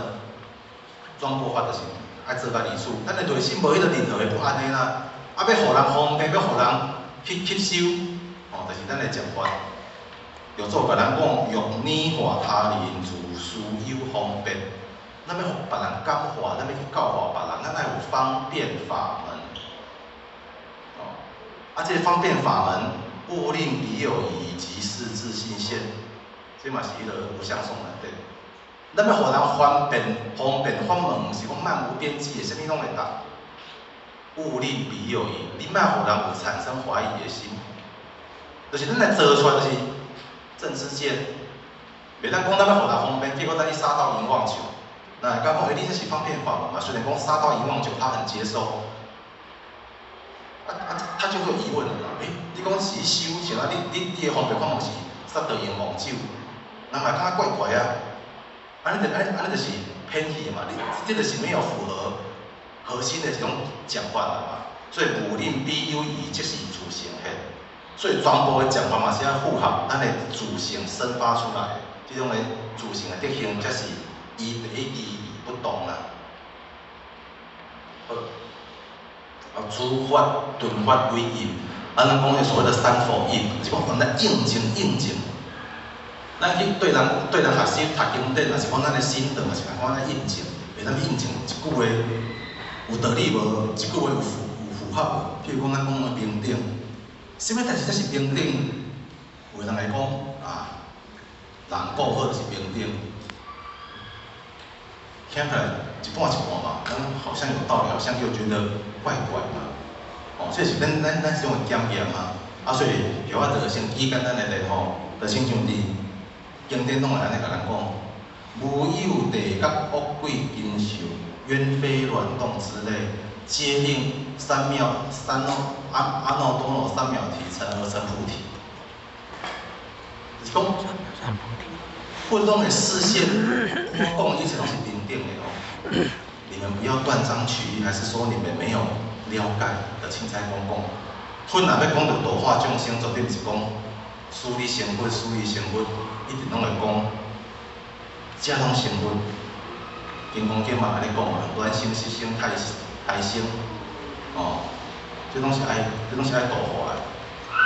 全部法就是愛做到如此，咱的內心無彼個任何的不安的啦。啊，欲予人方便，欲予人去吸收，哦，就是咱的講法。六祖共咱講，欲呢化他人，自須有方便。咱欲予別人感化，咱欲去教化別人，咱愛有方便法門。哦，啊，這個方便法門，勿令彼有疑，即是自性現。這嘛是彼個無相頌內底。咱欲予人方便法門，毋是講漫無邊際的，啥物攏會當。勿令彼有疑，你莫予人有產生懷疑的心。就是咱來做出來，就是正知見。袂當講咱欲予人方便，結果咱去殺盜淫妄酒。那會感覺講，欸，你這是方便法門嘛？雖然講殺盜淫妄酒，他很接受。啊，他就會有疑問了啦。欸，你講是修行啊？你的方便法門是殺盜淫妄酒，人嘛感覺怪怪啊。按呢就是偏去嘛，你這就是沒有符合核心的這種講法啦嘛。所以勿令彼有疑，即是自性現。所以全部的講法嘛是愛符合咱的自性生發出來的，這種的自性的德行，才是依第一義而不動啦。好，啊，諸法頓法歸印，啊，咱講的所謂的三佛印，就是講咱應證應證。咱去對人學習讀經典，若是講咱的心得，嘛是共款咧印證，會當印證一句話有道理無？一句話有符合無？譬如講咱講的平等，啥物代誌才是平等？有的人會講啊，人顧好就是平等。聽起來一半一半嘛，好像有道理，好像又覺得怪怪嘛。哦，這是咱這種檢驗嘛。啊，所以叫我就先舉簡單的例吼，就親像佇經典攏會按呢共咱講，無有地獄惡鬼禽獸鳶飛卵動之類，皆令三藐三阿阿耨多羅三藐提成而成菩提。就是講，佛攏會示現，我講一切攏是平等的哦。你們不要斷章取義，還是說你們沒有了解的凊彩講講。佛若欲講著度化眾生，絕對毋是講使你成佛，使伊成佛，一定攏會講，遮攏成佛。金剛經嘛按呢講嘛，卵生、濕生、胎胎生，哦，這攏是愛度化的。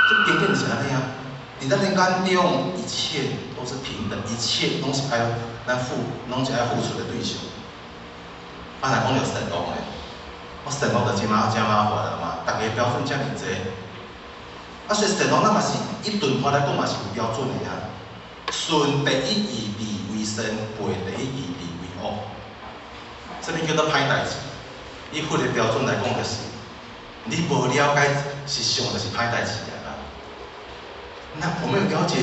這經典就是按呢啊，佇咱的眼中，一切都是平等，一切攏是愛咱付，攏是愛付出的對象。啊，若講著善惡呢？我善惡就真麻真麻煩啊嘛，逐个標準遮爾濟。啊，所以善惡咱嘛是以頓法來講嘛是有標準的啊。順第一義諦為善，背第一義諦為惡。啥物叫做歹代誌？以佛的標準來講，就是你無了解實相，就是歹代誌啊。那我沒有了解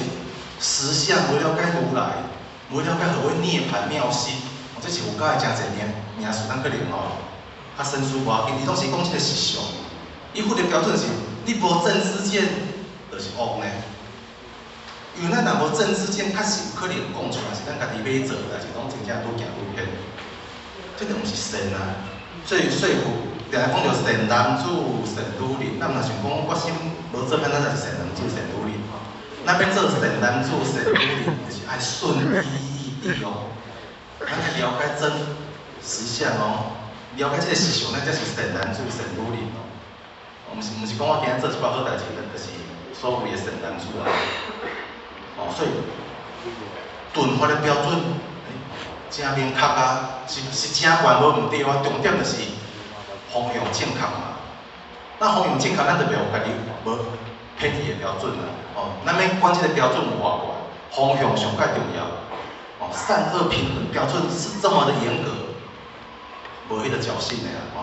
實相，無了解如來，無了解何謂涅槃妙心，哦，這是佛教的誠濟名名詞，咱可能吼較生疏無要緊。伊攏是講這個實相。以佛的標準是，你無正知見，就是惡呢。因為咱若無正知見，確實有可能講出來是咱家己欲做的代誌，攏真正愈行愈偏。這個毋是善啊。所以佛定定講著善男子、善女人，咱毋若想講我心無做歹，咱就是善男子、善女人。咱欲做善男子、善女人，就是愛順一義諦哦。咱愛了解真實相哦，了解這個實相，咱才是善男子、善女人哦。毋是講我今仔做一寡好代誌，就是所謂的善男子啊。哦，所以頓法的標準，真明確啊，是真懸無毋對啊。重點就是方向正確嘛。那方向正確，咱就袂予家己無偏離的標準啦。哦，咱免管這個標準有偌懸，方向上蓋重要。哦，善惡平衡標準是這麼的嚴格，無彼個僥倖的啦。哦，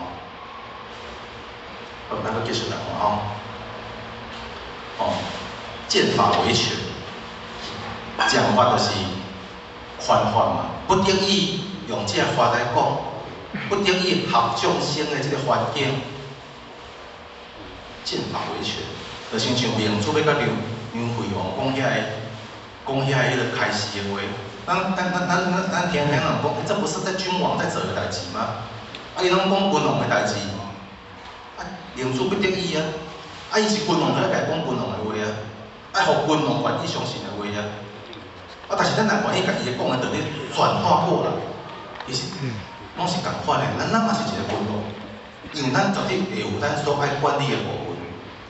好，咱閣繼續來看吼。哦，見法為權，講法就是寬法嘛，不等於用這個法來講，不等於合眾生的這個環境。見法為權，就親像明主欲共梁惠王講遐個，講遐個彼个開示的話，咱聽聽人講，欸，這不是在君王在做的代誌嗎？啊，伊攏講君王的代誌，啊，明主不得已啊，啊，伊是君王，就愛共伊講君王的話啊，愛予君王願意相信的話啊。啊，但是咱若願意共伊的講的道理轉化過來，其實攏是仝款的，咱嘛是一個君王，因為咱絕對會有咱所愛管理的部分，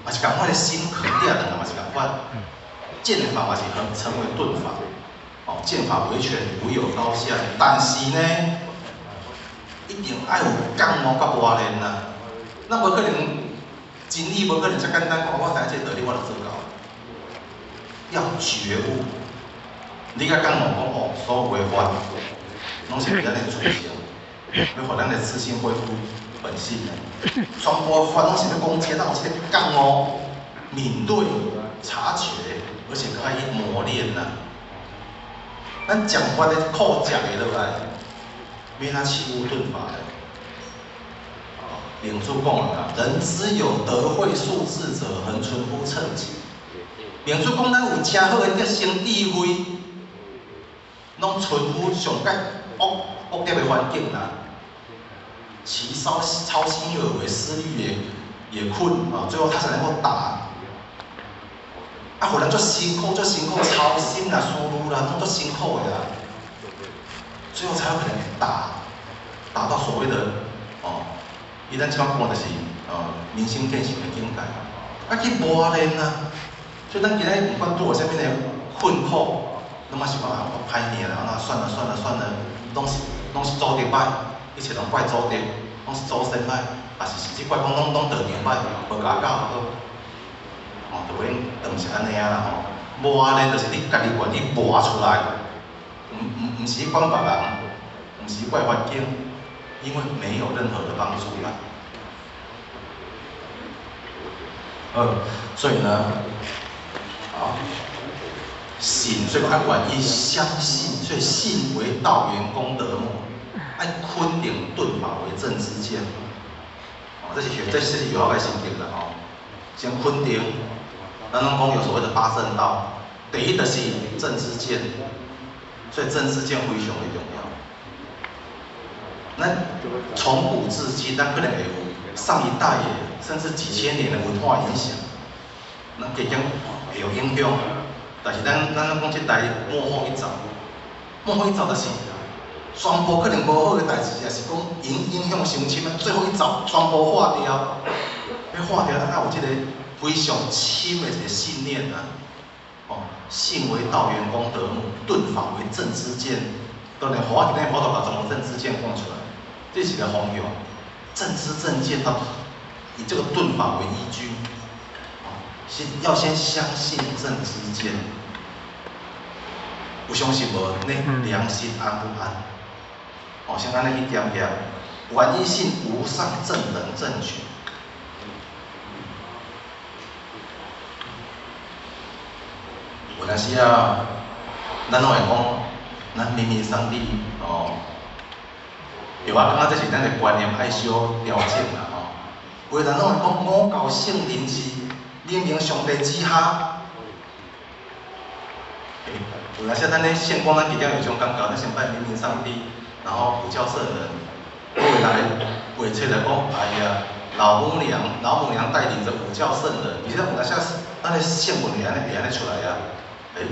嘛是仝款的心肯定的嘛是仝款，見法嘛是成為頓法，哦，見法為權，無有高下，但是呢，一定愛有覺悟佮磨練啦，咱無可能真理無可能遮簡單講，我知影這個道理我就做到，要覺悟。你共覺悟講哦，所有的法攏是佇咱的自性，欲予咱的自性恢復本性的。全部法攏是欲講這，咱有這个覺悟、敏銳、察覺，而且閣愛去磨練呐。咱講法的苦食會落來，欲按怎契悟頓法呢？明主講啦，人之有德慧術智者，恆存乎乘己。明主講，咱有誠好的德性智慧，攏存乎上蓋惡惡劣的環境啦。其操操心而為，思慮也困啊，最後他才能夠達。啊，予人足辛苦，足辛苦，操心啦、思慮啦，攏足辛苦的啦。最後才有可能達到所謂的哦，伊咱這擺講就是哦，明心見性的境界。啊，去磨練啊，所以咱今仔日毋管拄著啥物的困苦，攏嘛是講啊，我歹命啦，那算了算了算了，攏是祖德歹，一切攏怪祖德，攏是祖先歹，也是甚至怪講攏道場歹，無共我教好，哦，就袂用，就毋是按呢啊啦吼。磨練就是你家己願意磨出來，毋是去管別人，毋是怪環境，因為沒有任何的幫助啦。所以呢，啊，信，所以講愛願意相信，所以信為道源功德母，愛肯定頓法為正知見。哦，這是有效的心境啦吼。先肯定，咱攏講有所謂的八正道，第一就是正知見，所以正知見非常的重要。咱從古至今，咱可能會有上一代的，甚至幾千年的文化影響，咱加減會有影響。但是咱攏講這代幕後一招，幕後一招就是全部可能無好的代誌，也是講影響傷深啊。最後一招全部化掉，欲化掉，咱愛有這個非常深的一個信念啊！哦，信為道源功德母，頓法為正知見。當然，予我今日佛陀把全部正知見講出來，這是個方向。正知正見，它以這個頓法為依據，先要先相信正知見。有相信無？你良心安不安？哦，先按呢去檢驗，願意信無上正等正覺。有當時啊，咱攏會講，咱明明上帝哦，對，我感覺這是咱的觀念愛小調整啦吼。有的人攏會講五教聖人是明明上帝之下。欸，有當時咱咧聖光，咱直接有種感覺，咱先拜明明上帝，然後五教聖人，有的人會揣來講，哎呀，老母娘帶領著五教聖人，其實有當時咱的聖文會按呢會按呢出來啊。欸，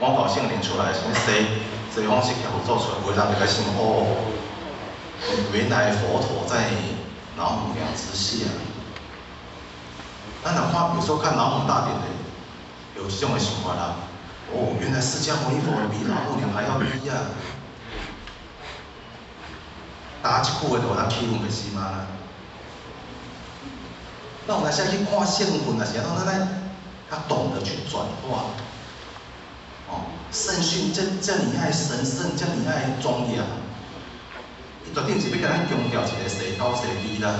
五教聖人出來，啥物西方釋迦佛祖出來，有的人就開始想哦，原來佛陀在老母娘之下。咱若看，有時候看老母大典的，有這種的想法啦。哦，原來釋迦牟尼佛比老母娘還要低啊！打這句話就予咱氣憤袂死嗎？那有當時去看聖文，也是按怎，咱較懂得去轉化。哦，聖訓這爾愛神聖，這爾愛莊嚴，伊絕對是欲共咱強調一個誰高誰低啦。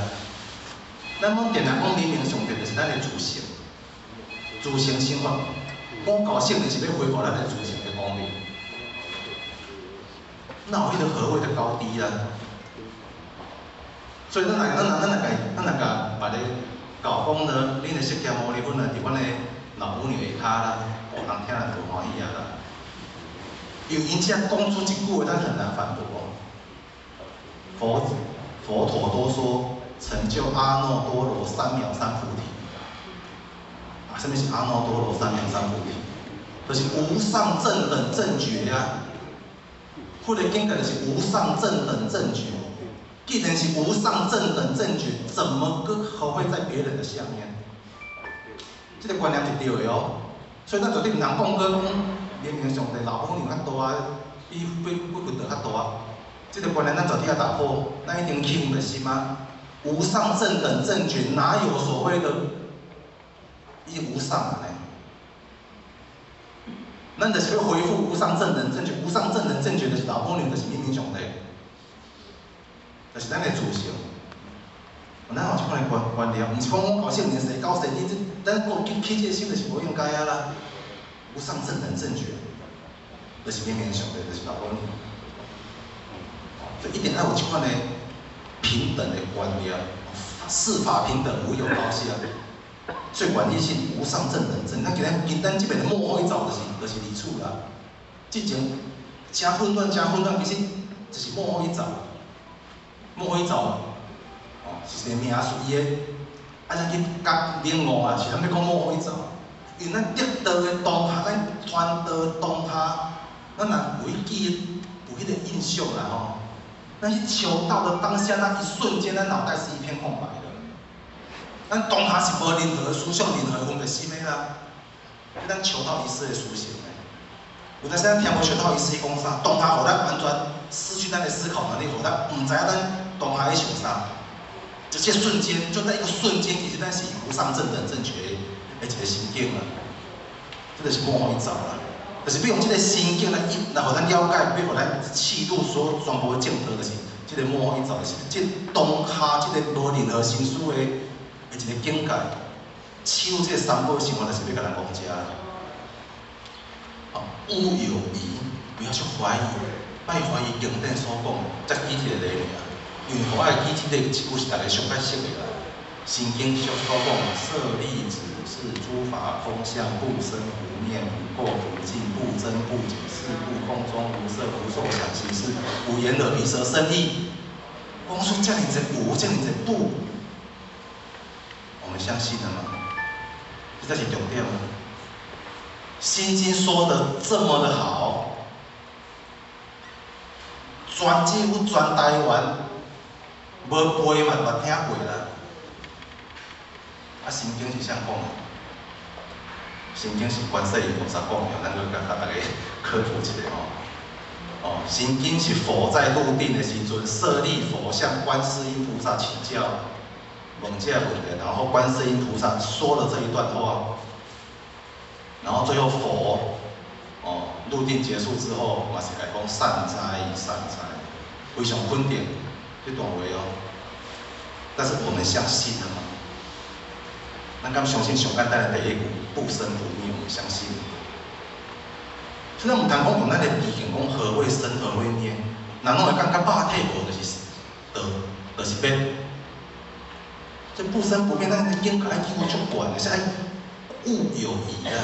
咱攏定定講明明上帝就是咱的自性，自性生活，五教聖人是欲恢復咱的自性的光明。哪有彼個何謂的高低啦？所以咱若共別个教講呢，恁的釋迦牟尼佛呢，佇阮的老母娘下跤啦，哦，人聽了就歡喜啊啦。因為𪜶遮講出一句話，咱很難反駁。佛陀都說成就阿耨多羅三藐三菩提。啊，啥物是阿耨多羅三藐三菩提？就是無上正等正覺啊。佛的境界就是無上正等正覺。既然是無上正等正覺，怎麼個還會在別人的下面？這個觀念是對的哦。所以咱絕對毋通講閣講明明上帝老母娘較大，比佛陀較大。這個觀念咱絕對愛打破，咱一定起分別心啊！無上正等正覺，哪有所謂的伊無上呢？咱就是欲恢復無上正等正覺，無上正等正覺就是老母娘，就是明明上帝，就是咱的自性。咱有這款的觀念，毋是講五教聖人誰高誰低，這咱閣起這個心就是無應該啊啦。無上正等正覺，就是明明上帝，就是老母娘。所以一定愛有這款的平等的觀念，世法平等，無有高下。所以願意信無上正等正，咱今日今咱這邊的幕後一招就是離處啦。之前誠混亂，誠混亂，其實就是幕後一招。幕後一招，哦，是一個名詞伊的，啊，咱去覺領悟啊，是咱欲講幕後一招。因為咱得道的當下，咱傳道當下，咱若有彼記憶，有彼個印象啦吼。咱去求道的當下那一瞬間，咱腦袋是一片空白的。咱當下是無任何思想、任何分別心的啦。咱求道一時的思想的，有當時咱聽無求道一時伊講啥，當下予咱完全失去咱的思考能力，予咱毋知影咱當下咧想啥。這些瞬間，就在一個瞬間，其實咱是無上正等正覺的一個心境啦。這就是幕後一招啦。就是欲用這个心經來一來予咱了解，欲予咱契入所全部的正道，就是這个末後一造，就是這當下這个無任何心思的一个境界。契入這个三寶生活，就是欲共人講遮。哦，勿有疑，不要去懷疑，莫懷疑經典所講，才記一个例爾。因為予愛記這個一句是大家上較熟的啦。心經上所講，舍利子，是諸法空相，不生不滅，不垢不淨，不增不減，是故空中無色無受想行識，無眼耳鼻舌身意。講出遮爾濟有，遮爾濟不，我們相信了嗎？這才是重點。心經說的這麼的好，全幾乎全台灣無背嘛，捌聽過啦。啊，心經是啥講的？心經是觀世音菩薩講的，咱閣共大家科普一下吼。哦，心經是佛在入定的時陣，舍利弗向觀世音菩薩請教，問這個問題，然後觀世音菩薩說了這一段話，然後最後佛，哦，入定結束之後，嘛是共講善哉善哉，非常肯定這段話哦。但是我們相信了嗎？咱敢相信上簡單的第一句不生不滅，我們相信。所以咱毋通講用咱的知見講何謂生何謂滅，人攏會感覺肉體無就是道，就是滅。這不生不滅，咱的境界幾乎足懸的，是愛勿有疑啊！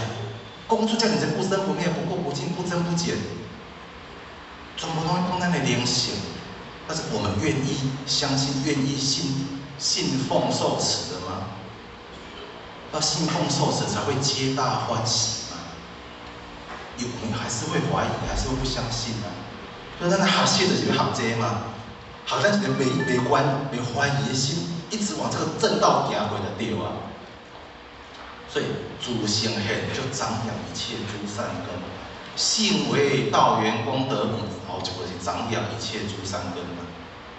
講出遮爾濟不生不滅、不垢不淨、不增不減，全部攏講咱的靈性。但是我們願意相信、願意信奉受持的嗎？要信奉受持才會皆大歡喜嘛。有我們還是會懷疑，還是會不相信啊。所以咱學習就是欲學這嘛，學咱一个袂關袂懷疑的心，一直往這個正道行過就對啊。所以諸行現就長養一切諸善根，信為道源功德母，後一個是長養一切諸善根嘛。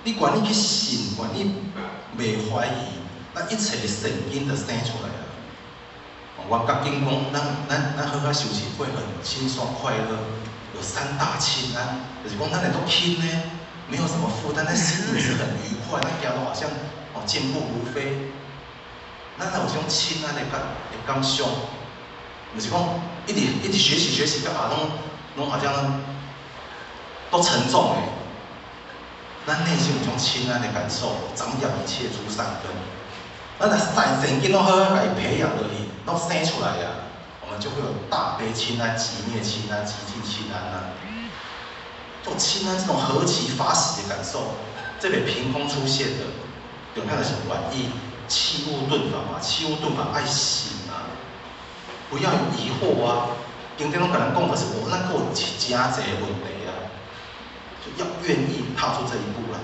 你願意去信，願意袂懷疑，那一切善根就生出來啊。我甲經講，咱好好修持會很輕鬆快樂，有三大輕安，就是講咱會足輕呢，沒有什麼負擔，咱心裡是很愉快，咱行路好像哦健步如飛。咱有這種輕安的感想，毋是講一直一直學習學習，到啊攏好像都沉重的。咱內心有這種輕安的感受，長養一切諸善根。咱若善根攏好好共伊培養落去，攏生出來啊，我們就會有大悲輕安、寂滅輕安、寂靜輕安啊。這種輕安，這種何其法喜的感受，這袂憑空出現的，重點就是願意契悟頓法嘛，契悟頓法愛信啊，不要有疑惑啊。經典攏共咱講的是，無咱閣有真濟問題啊，就要願意踏出這一步啦。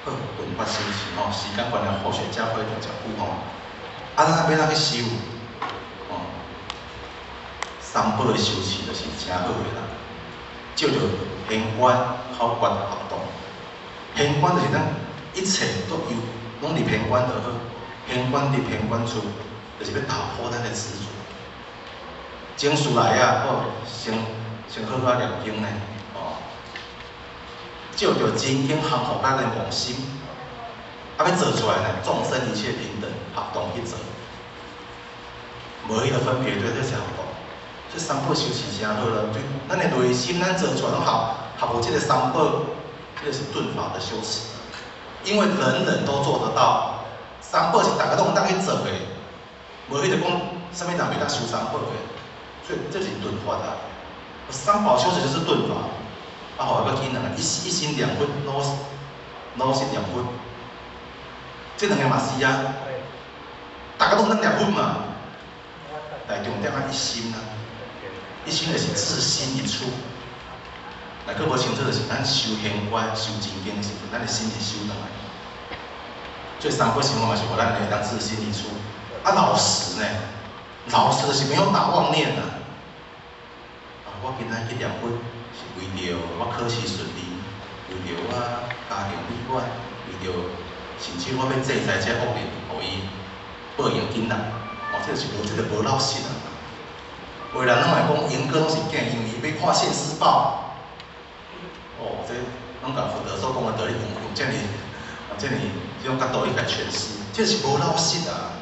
好，頓法修持吼，時間關係，後學加快一點腳步吼。啊，咱欲按怎去修？哦，三寶的修持就是誠好的啦。照著現觀、口訣合動。現觀就是咱一切都有，攏佇現觀就好。現觀入現觀出，就是欲打破咱的執著。情緒來啊，好，先好好念經呢，哦。照著真經降服咱的妄心，啊，欲做出來呢，眾生一切平等，合動去做，無彼個分別對，這是合動。這三寶修持誠好啦，對，咱的內心咱做出來攏合合這個三寶，這個是頓法的修持。因為人人都做得到，三寶是逐家攏會當去做的，無彼個講啥物人袂當修三寶的，所以這是頓法啊。三寶修持就是頓法。啊，後來閣起兩個一心兩佛，腦心念佛，這兩個嘛是啊，逐家攏當念佛嘛，但重點愛一心啊，一心就是制心一處。若閣無清楚，就是咱修現觀、修真經的時陣，咱的心是收轉來。所以三寶生活嘛是予咱會當制心一處。啊，老實呢？老實就是沒有打妄念啊。啊，我今仔去念佛是為著我考試順利，為著我家庭美滿，為著甚至我欲制裁這惡人，予伊報應緊來。哦，這就是無這個無老實啊。有人攏會講鶯歌攏是假，因為伊欲看現世報。哦，這攏共佛陀所講的道理用這爾、這爾這種角度去共詮釋，這是無老實啊！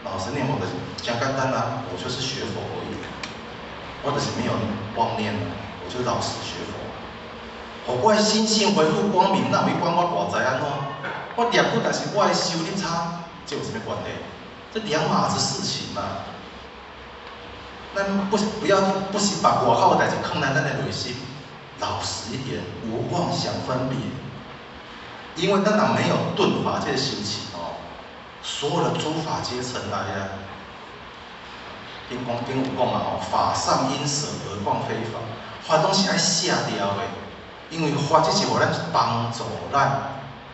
老實念佛就是誠簡單啊，我就是學佛而已，我就是沒有妄念，我就老實學佛。予我的心性恢復光明，哪有去管我外在按怎？我念佛，但是我的修入差，這有啥物關係？這兩碼子事情嘛。咱不不要不是把外口的代誌囥佇咱的內心，老實一點，無妄想分別。因為咱若沒有頓法這個修持哦，所有的諸法皆塵埃啊。金剛經有講嘛吼，法尚應捨，何況非法？法攏是愛捨掉的，因為法只是予咱幫助咱。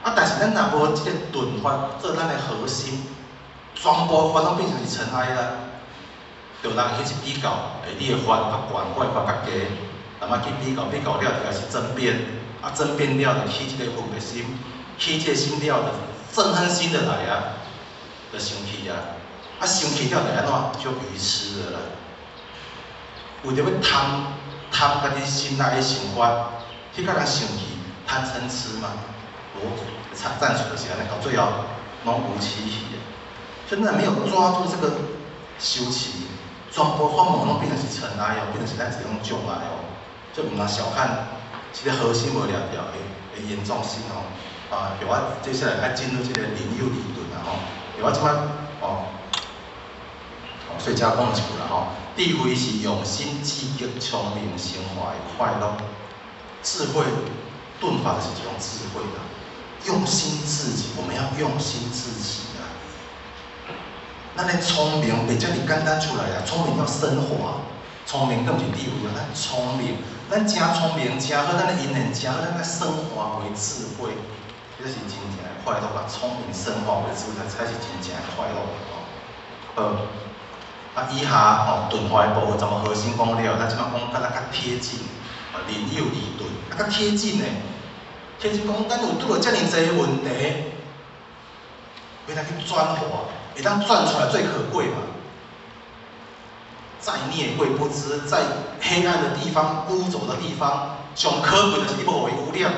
啊，但是咱若無這個頓法做咱的核心，全部法攏變成是塵埃啦。就人去比較，欸，你的法較懸，我的法較低，慢慢去比較，比較了就開始爭辯，啊，爭辯了就起這個分別心，起這個心了就憎恨心就來啊，就生氣啊，啊，生氣了就按怎？就愚痴了啦。為著欲貪貪家己心內的想法，去共人生氣，貪嗔痴嘛，無暫時就是按呢，到最後攏無期去的。所以咱沒有抓住這個修持，全部法門攏變成是塵埃哦，變成是咱一種障礙哦。就毋通小看這個核心無抓著的嚴重性哦。啊，予我接下來愛進入這個忍有利鈍啊吼。予我這擺哦，所以遮講一句啦吼，智慧是用心積極、聰明、升華的快樂。智慧頓法就是一種智慧啦，用心自己，我們要用心自己啊。咱的聰明袂遮爾簡單出來啊，聰明要升華，聰明更毋是智慧啊，咱聰明，咱誠聰明，誠好，咱的因緣誠好，咱愛升華為智慧，這是真正的快樂啊！聰明升華為智慧，才是真正的快樂哦。好，啊，以下吼頓法的部分，怎麼核心講了，咱這擺講佮咱較貼近，啊，忍有利鈍，啊，較貼近的，貼近講，咱有拄著遮爾濟問題，欲來去轉化，會當轉出來最可貴嘛。在涅慧不知，在黑暗的地方、污濁的地方，上可貴就是你無予伊污染。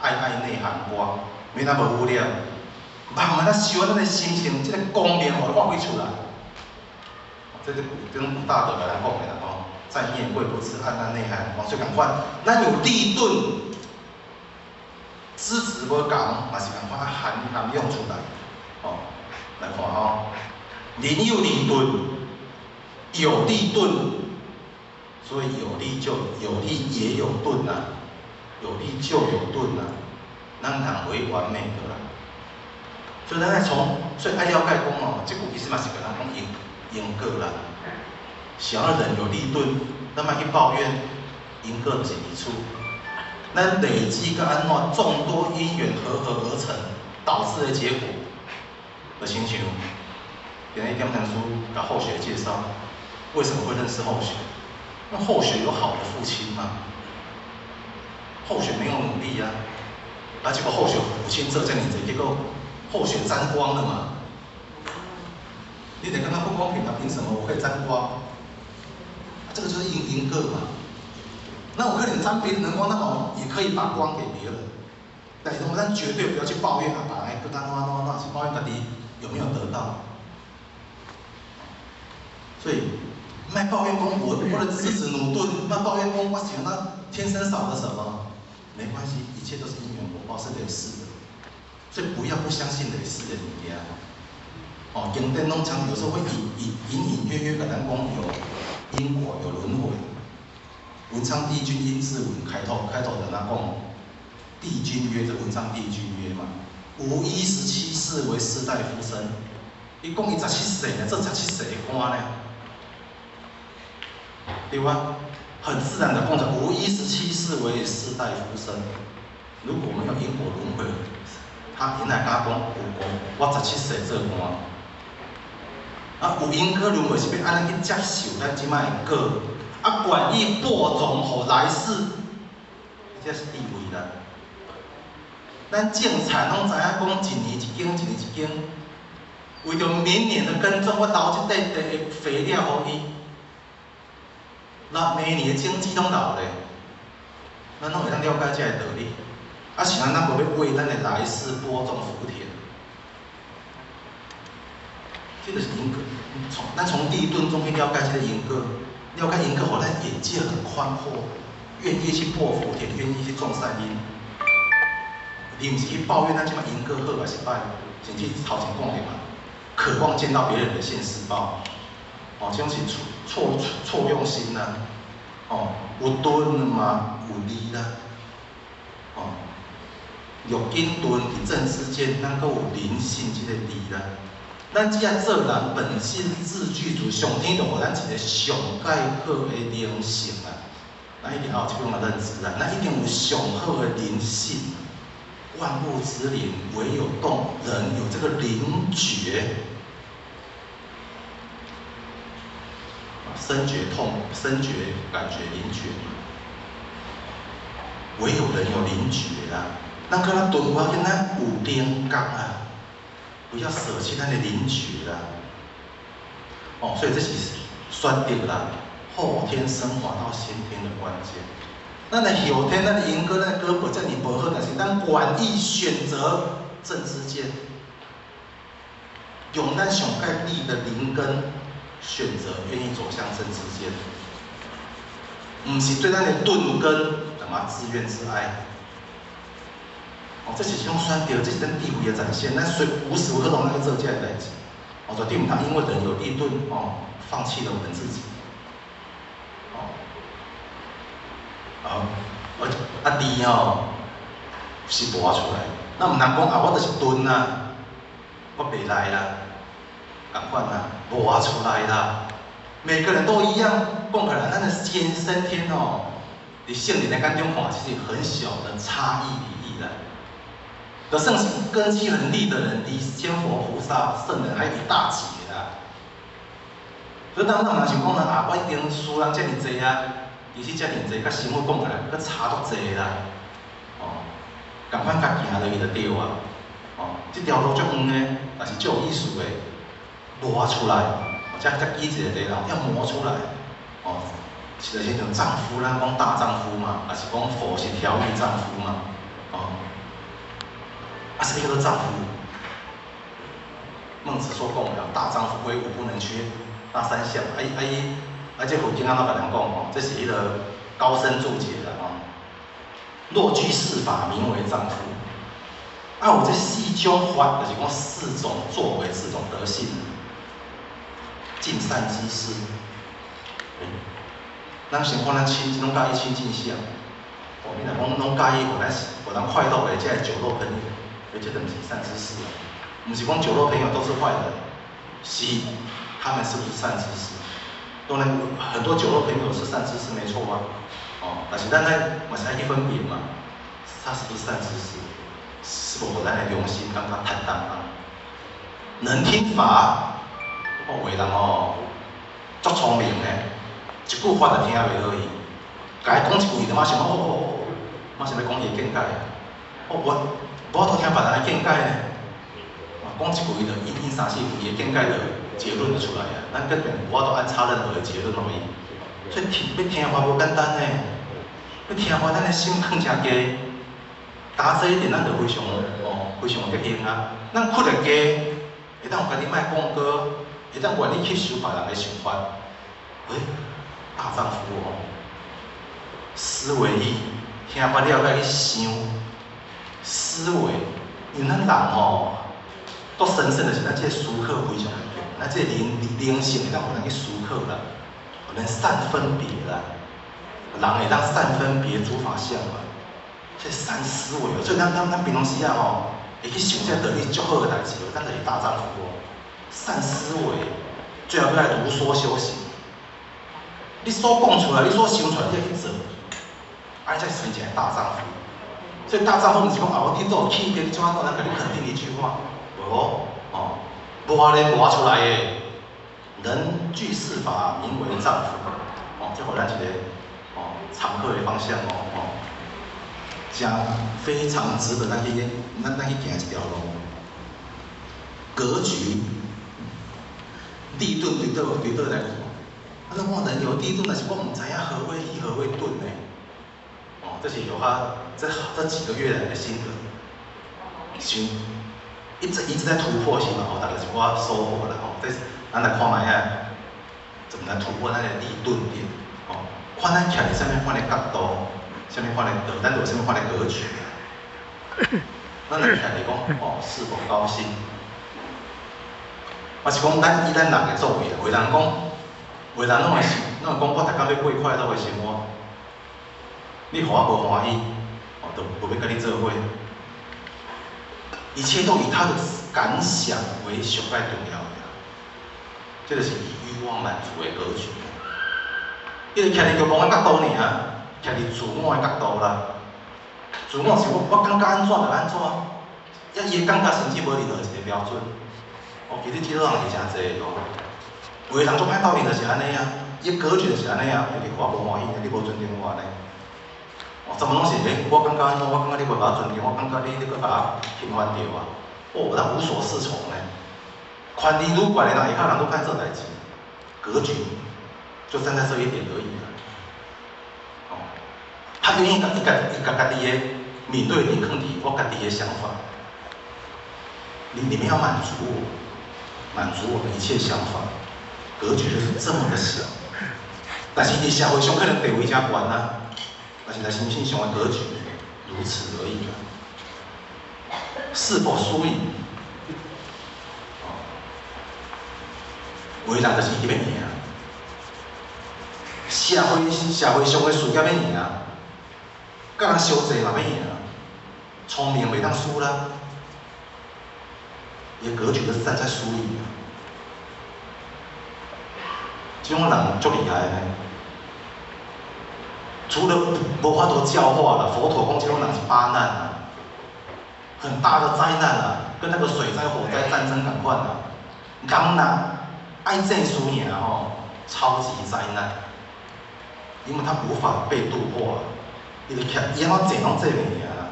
愛愛內含光，免那無污染，慢慢仔修咱的心性，這個光明予伊發揮出來。這是這種古大德來講的啦吼，在涅慧不知，暗暗內含光，所以仝款，咱有利鈍，資質無仝，嘛是仝款涵養出來。哦，來看吼，忍有利鈍，有利鈍，所以有利就有利也有鈍啊，有利就有鈍啊，咱人為完美的啦。所以咱愛從，所以愛了解講哦，這句其實嘛是共咱講因因果啦。想要人有利鈍，咱莫去抱怨，因果就是如此。咱累積佮按怎眾多因緣和合而成，導致的結果，就親像今日點禪師共後學介紹，為什麼會認識後學？那後學有好的父親嗎？後學沒有努力啊，啊，結果後學父親做這爾濟，結果後學沾光了嘛？你得感覺不公平啊？憑什麼我會沾光？這個就是因因果嘛。那我可能沾別人的光，那麼也可以把光給別人。但是我們絕對不要去抱怨啊，把來跟他弄弄弄，去抱怨到底有沒有得到。所以，莫抱怨講我的資質駑鈍，莫抱怨講我喜歡他天生少了什麼，沒關係，一切都是因緣果報，是累世的。所以不要不相信累世的物件。哦，經典攏常有時候會隱隱隱隱約約共咱講有因果有輪迴。文昌帝君陰騭文開頭的那講，帝君曰，這文昌帝君曰嘛，吾一十七世為士大夫身，伊講伊十七世呢，做十七世的官呢，對吧？很自然的講着，吾一十七世為士大夫身。如果沒有因果輪迴，他原來敢講有講，我十七世做官。啊，有因果輪迴是欲按呢去接受咱這擺的果，啊，願意播種予來世，這是智慧啦。咱種菜攏知影講一年一耕，一年一耕，為著明年的耕種，我投這塊地的肥料予伊。6万年的种子攏留咧，咱攏會當了解這个道理。啊，是咱咱無欲為咱的來世播種福田，這就是因果。從咱從利鈍中去了解這個因果，了解因果，予咱眼界很寬闊，願意去播福田，願意去種善因。你毋是去抱怨咱這擺因果好還是歹，甚至頭前講的嘛，渴望見到別人的現世報，哦，這種是錯錯錯用心啦，哦，有鈍嘛有利啦，哦，六根鈍佇正知見，咱閣有靈性這个利啦。咱只要做人本性自具足，上天就予咱一个上蓋好的靈性啊！咱一定要有這種的認知啊！咱一定有上好的靈性。萬物之靈，唯有動人有這個靈覺，身覺痛、身覺感覺靈覺，唯有人有靈覺啊！咱閣較鈍，無要緊，咱有靈覺啊！不要捨棄咱的靈覺啦。哦，所以這是選擇啦，後天升華到先天的關鍵。咱的後天，咱的因果，咱的果報遮爾無好，但是咱願意選擇正知見，用咱上蓋利的靈根，選擇願意走向正知見，毋是對咱的鈍根，幹嘛自怨自艾？哦，這是一種選擇，這是咱智慧的展現。咱隨無時無刻攏愛做這个代誌。哦，絕對毋通因為人有利鈍，哦，放棄了我們自己。哦，啊，啊利吼是磨出來，咱毋通講啊，我就是鈍啊，我袂來啦，仝款啊，磨出來啦。每個人都一樣，講起來，咱的先先天哦，佇聖人的眼中看，其實很小的差異而已啦。就算是根基很利的人，離仙佛菩薩、聖人還有一大截啦。所以當咱若想講啊，我一定輸人遮爾濟啊，其實遮爾濟，佮生活講起來，閣差足濟啦。哦，仝款共行落去就對啊。哦，這條路足遠的，但是足有意思的，磨出來，才才記一個地啦，要磨出來。哦，實在是像丈夫，咱講大丈夫嘛，抑是講佛是調御丈夫嘛，哦。啊，啥物叫做丈夫？孟子所講的，大丈夫威武不能屈，那三項。啊伊啊伊啊，這佛經按怎共人講吼？這是彼个高僧注解的吼。若具四法，名為丈夫。啊，有這四種法，就是講四種作為，四種德性。盡善知識。咱先看咱親，攏佮意親近誰？哦，你若講攏佮意，予咱予咱快樂的，這个酒肉朋友。欸，這毋是善知識啊！毋是講酒肉朋友都是壞人，是他們是不是善知識？當然，很多酒肉朋友是善知識，沒錯啊。哦，但是咱愛嘛是愛去分別嘛，他是不是善知識？是否予咱的良心感覺坦蕩蕩？能聽法，哦，有的人哦，足聰明的，一句話就聽袂落去，共伊講一句，伊就馬上哦哦哦，馬上欲講伊的見解。哦，我無法度聽別人的見解呢，講一句伊就應應三四句，伊的見解就結論就出來啊。咱根本無法度按插任何的結論予伊。所以聽欲聽話無簡單呢，欲聽話咱的心囥誠低，焦這一點咱就非常哦，非常有德行啊。咱窟會低，會當予家己莫講過，會當願意吸收別人的想法。欸，大丈夫哦，思維力，聽話了愛去想。思維，因為咱人吼，足神聖的是咱這個思考非常的強，咱這個靈靈性會當予人去思考啦，予人善分別啦，人會當善分別諸法相嘛，這善思維，所以咱咱咱平常時啊吼，會去想這個道理足好的代誌，咱就是大丈夫哦。善思維，最後閣來如說修行。你所講出來，你所想出來，你愛去做，按呢才是真正的大丈夫。所以大丈夫毋是講啊，我你做起點怎樣，咱共你肯定一句話，無哦，磨咧磨出來的，人具四法，名為丈夫。哦，這予咱一個哦參考的方向哦，哦，真非常值得咱去咱咱去行這條路。格局，利鈍對佗對佗來看？啊，咱講人有利鈍，但是我毋知影何謂利，何謂鈍呢？哦，這是有他這幾個月來的心得，想一直一直在突破性嘛，吼，大概是我收穫啦，吼，這咱來看覓仔，怎麼來突破咱的利鈍點？吼，看咱徛佇啥物款的角度，啥物款的道，咱就有啥物款的格局。咱來徛佇講，哦，是否高興？抑是講咱以咱人的作為，有的人講，有的人攏會攏會講，我逐工欲過快樂的生活，你予我無歡喜，哦，就無欲佮你做伙。一切都以他的感想為上蓋重要的，這就是以慾望滿足的格局。伊就徛佇欲望的角度爾，徛佇自我的角度啦。自我是我感覺按怎就按怎，啊，伊的感覺甚至無任何一個標準。哦，其實這種人是誠濟哦。有的人足歹鬥陣就是按呢啊，伊的格局就是按呢啊，你予我無歡喜，你無尊重我按呢。哦，怎麼攏是欸？我感覺按怎？我感覺你無共我尊重，我感覺你閣共我侵犯著啊！哦，咱無所適從呢。權力愈懸的人，下跤人愈歹做代誌，格局就站在這一點而已啦。哦，他願意伊共家己的敏銳點囥佇我家己的想法，你們要滿足我，滿足我的一切想法，格局就是這麼的小。但是佇社會上可能地位誠懸啊。但是在心性上的格局，如此而已啊。是否輸贏？哦，有的人就是伊欲贏。社會上的事業欲贏，佮人相濟嘛欲贏，聰明袂當輸啦。伊的格局就是站在輸贏。這種人足厲害的呢。除了無法度教化了，佛陀講這種人是八難啊，很大的災難啊，跟那個水災、火災、戰爭仝款啊。人若愛爭輸贏吼，超級災難，因為他無法被度化，伊就徛，伊按怎爭攏爭袂贏啦，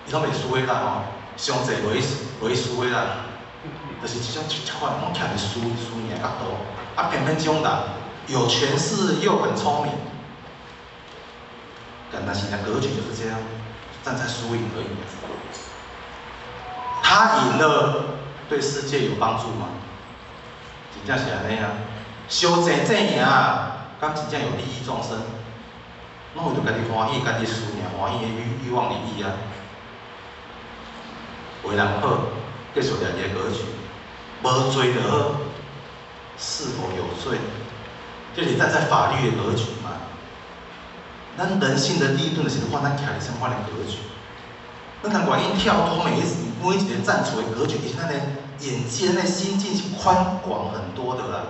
伊攏袂輸的啦吼，上濟無伊輸的啦，就是這種這款攏徛佇輸贏角度，啊偏偏這種人有權勢又很聰明。但是呢，格局就是這樣，站在輸贏而已。他贏了，對世界有幫助嗎？真正是按呢啊，相爭爭贏啊，敢真正有利益眾生？攏為著家己歡喜、家己輸贏、歡喜的慾望利益啊。為人好，繼續掠伊的格局，無罪就好，是否有罪？這是站在法律的格局嘛？咱人性的利鈍，就是看咱徛佇啥物款的格局。咱通願意跳脫每一個站處的格局，其實咱的眼界、咱的心境是寬廣很多的啦。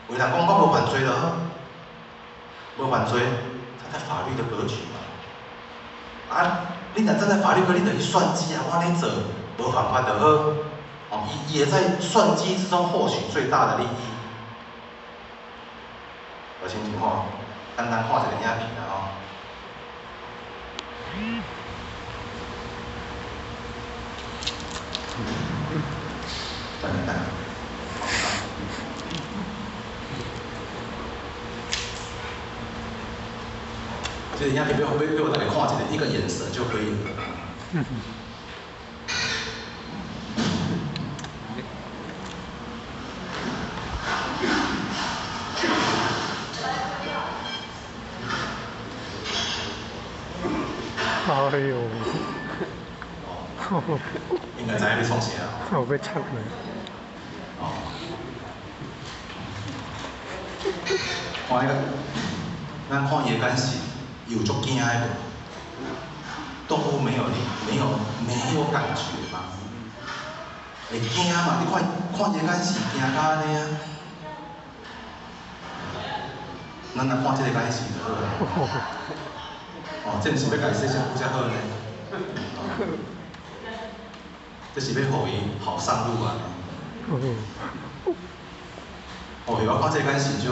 有人講我無犯罪就好，無犯罪，站在法律的格局嘛。啊，你若站在法律格，你就去算計啊，我按呢做無犯法就好。哦，伊也在算計之中獲取最大的利益。我先聽吼，簡單看一個影片啦吼。等等。這個影片欲予大家看一個眼神就可以了。哎呦！應該知影欲創啥。我欲插了。哦。看彼個，咱看伊的眼神，伊有足驚的無？動物沒有沒有沒有感覺嗎？會驚嘛？你看看伊的眼神驚甲按呢啊！咱來看這個眼神就好了。哦，這毋是欲共伊洗身軀才好呢。哦，這是欲予伊好上路啊。哦，我看這個眼神就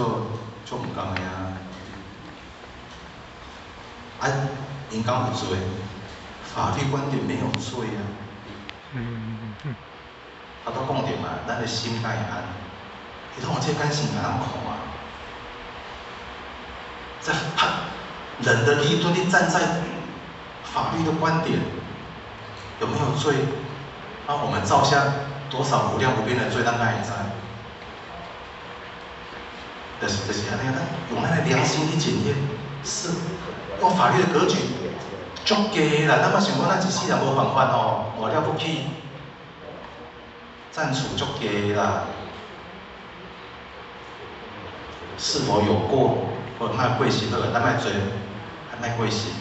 足毋仝的啊。啊，𪜶敢有罪？法律觀點沒有罪啊。他都講著嘛，咱的心愛安。伊攏用這個眼神共咱看啊。在判人的利鈍，你站在法律的觀點，有沒有罪？那我們造下多少無量無邊的罪，咱敢會知？就是按呢，咱用咱的良心去檢驗，是用法律的格局，足低啦。咱嘛想講，咱一世人無犯法吼，無了不起，暫處足低啦。是否有過？或莫過失好，咱莫做，莫過失。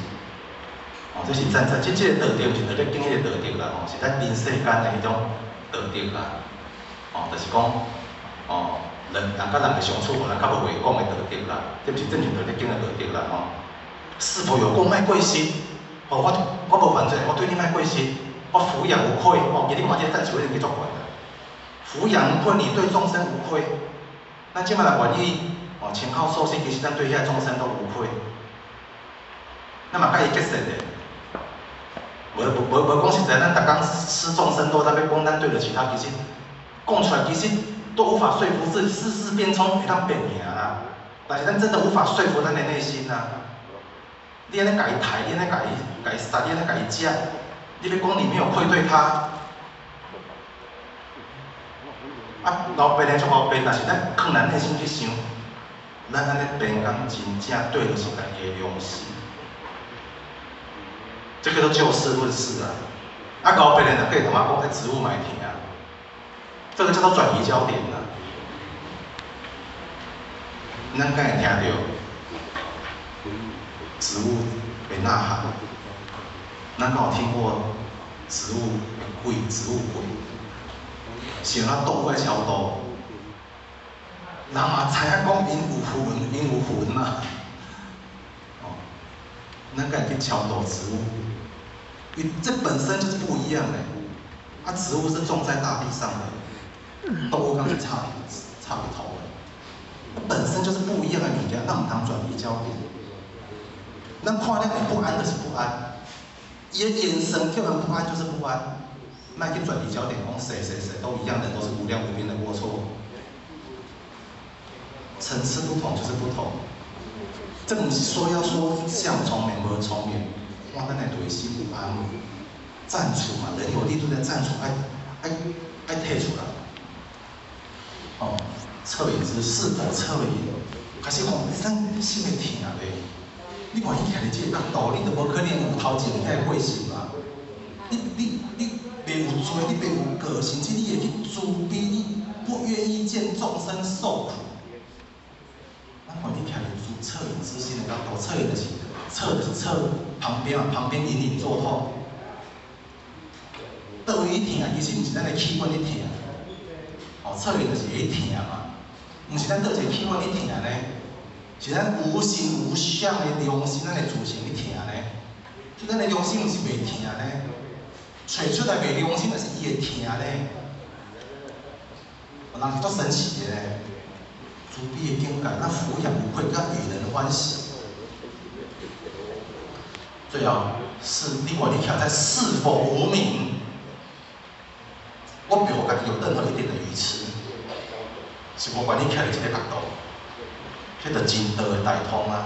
哦，這是站在這個道德，毋是道德經彼個道德啦，吼，是咱人世間的彼種道德啦。哦，就是講，哦，人人佮人的相處，予咱較無話講的道德啦，這毋是道德經的道德啦，吼。是否有過莫過失？哦，我無犯罪，我對你莫過失，我撫養無愧，哦，其實你看這個讚詞已經足懸啦。撫養無愧，你對眾生無愧，咱這擺若願意，哦，前後受信，其實咱對遐眾生都無愧。咱嘛佮伊結識的，無講實在，咱逐工吃眾生肉，咱欲講咱對得起他，其實講出來其實都無法說服自己，事事變通會當辯贏啦。但是咱真的無法說服咱的內心啊！你按呢共伊刣，你按呢共伊殺，你按呢共伊食，你欲講你沒有愧對他？啊，老辯的足好辯，但是咱囥咱內心去想，咱按呢辯敢真正對得起家己的良心？這個都就事論事啊！啊，𠢕辯的人可以他媽講，植物嘛會疼啊，這個叫做轉移焦點啦。咱敢會聽著植物會吶喊？咱敢有聽過植物會鬼、植物鬼？是按怎動物來超度？人嘛知影講𪜶有魂，𪜶有魂嘛。哦，咱敢會去超度植物？因這本身就是不一樣的。啊，植物是種在大地上的，動物敢是插佇土的，本身就是不一樣的物件，咱毋通轉移焦點。咱看了會不安就是不安，伊的眼神叫人不安就是不安。莫去轉移焦點，講誰誰誰都一樣的，都是無量無邊的過錯。層次不同就是不同。這毋是說要說像聰明無聰明，看咱的內心有安無，讚處嘛，人有力度的讚處，愛提出來。哦，惻隱之是否惻隱？開始講，咱心會疼袂？你看伊徛佇這個角度，你都無可能有頭前遐個過失嘛？你袂有罪，你袂有過，甚至你會去慈悲，你不願意見眾生受苦。咱看你徛佇惻隱之心的角度，惻隱就是惻就是惻旁邊嘛，旁邊隱隱作痛。佗位疼，其實毋是咱的器官咧疼，哦，惻隱就是會疼嘛，毋是咱佗一個器官咧疼呢，是咱無形無相的良心，咱的自性咧疼呢。所以咱的良心毋是袂疼呢，揣出來袂良心，就是伊會疼呢。人是足神奇的呢，慈悲的境界，咱撫養無愧，佮與人歡喜。最後是另外你徛在是否無明？我袂予家己有任何一點的愚痴，是無管你徛佇這個角度，這就真道的大通啊！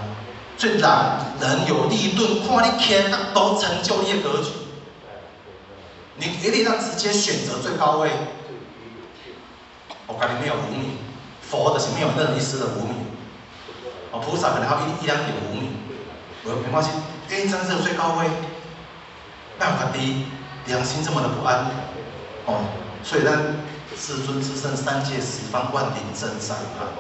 所以人人有利鈍，看你徛角度成就你的格局，你一定要直接選擇最高位。我家己沒有無明，佛的是沒有任何一絲的無明。哦，菩薩可能還有一兩點無明，無沒關係，願意站在這個最高位，讓家己良心這麼的不安，哦。所以咱至尊至聖三界十方萬靈真宰啊，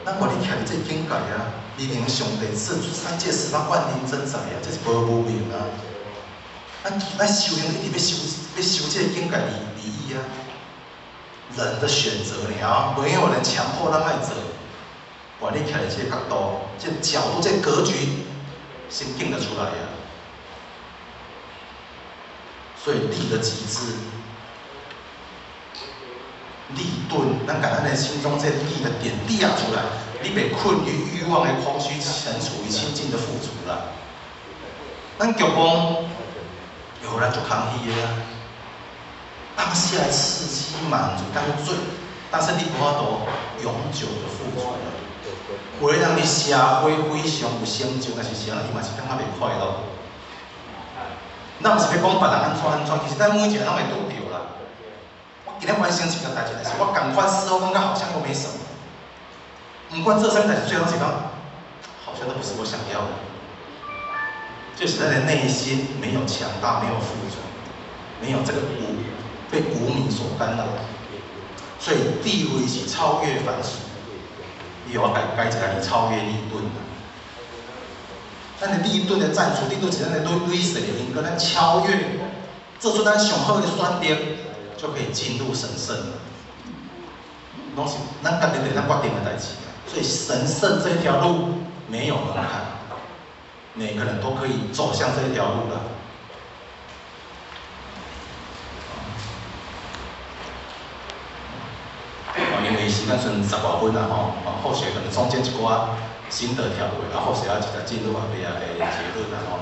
咱看你徛佇這境界啊，你連上帝至尊三界十方萬靈真宰啊，這是無無明啊。咱修行一直欲修，欲修這個境界而已啊。人的選擇爾，沒有人強迫咱愛做。看你徛佇這個角度、這個角度、這個格局，先定得出來啊。所以利的極致。利鈍，咱共咱的心中這利的點掠出來，你袂困於慾望的空虛，沉處於清淨的富足啦。咱強講，予咱足空虛的啊，當下刺激滿足，當最但是你無法度永久的富足。有的人佇社會非常有成就，但是啥？伊嘛是感覺袂快樂。咱毋是欲講別人按怎按怎，其實咱每一個人攏會拄著啦。我今日完成一個代誌，但是我仝款事後感覺好像又沒什麼。毋管做啥物代誌，最後是講，好像都不是我想要的。就是咱的內心沒有強大，沒有富足，沒有這個無被無明所干擾。所以智慧是超越凡俗。伊予我改改一個字，超越利鈍。咱的利鈍的戰術，利鈍是咱的對對勢的因果，咱超越，做出咱上好的選擇，就可以進入神聖。攏是咱家己對咱決定的代誌。所以神聖這條路沒有門檻，每個人都可以走向這條路的。因為時間剩十外分啦吼，後續可能中間一寡心得體會，啊後續啊直接進入後壁的結論啦吼。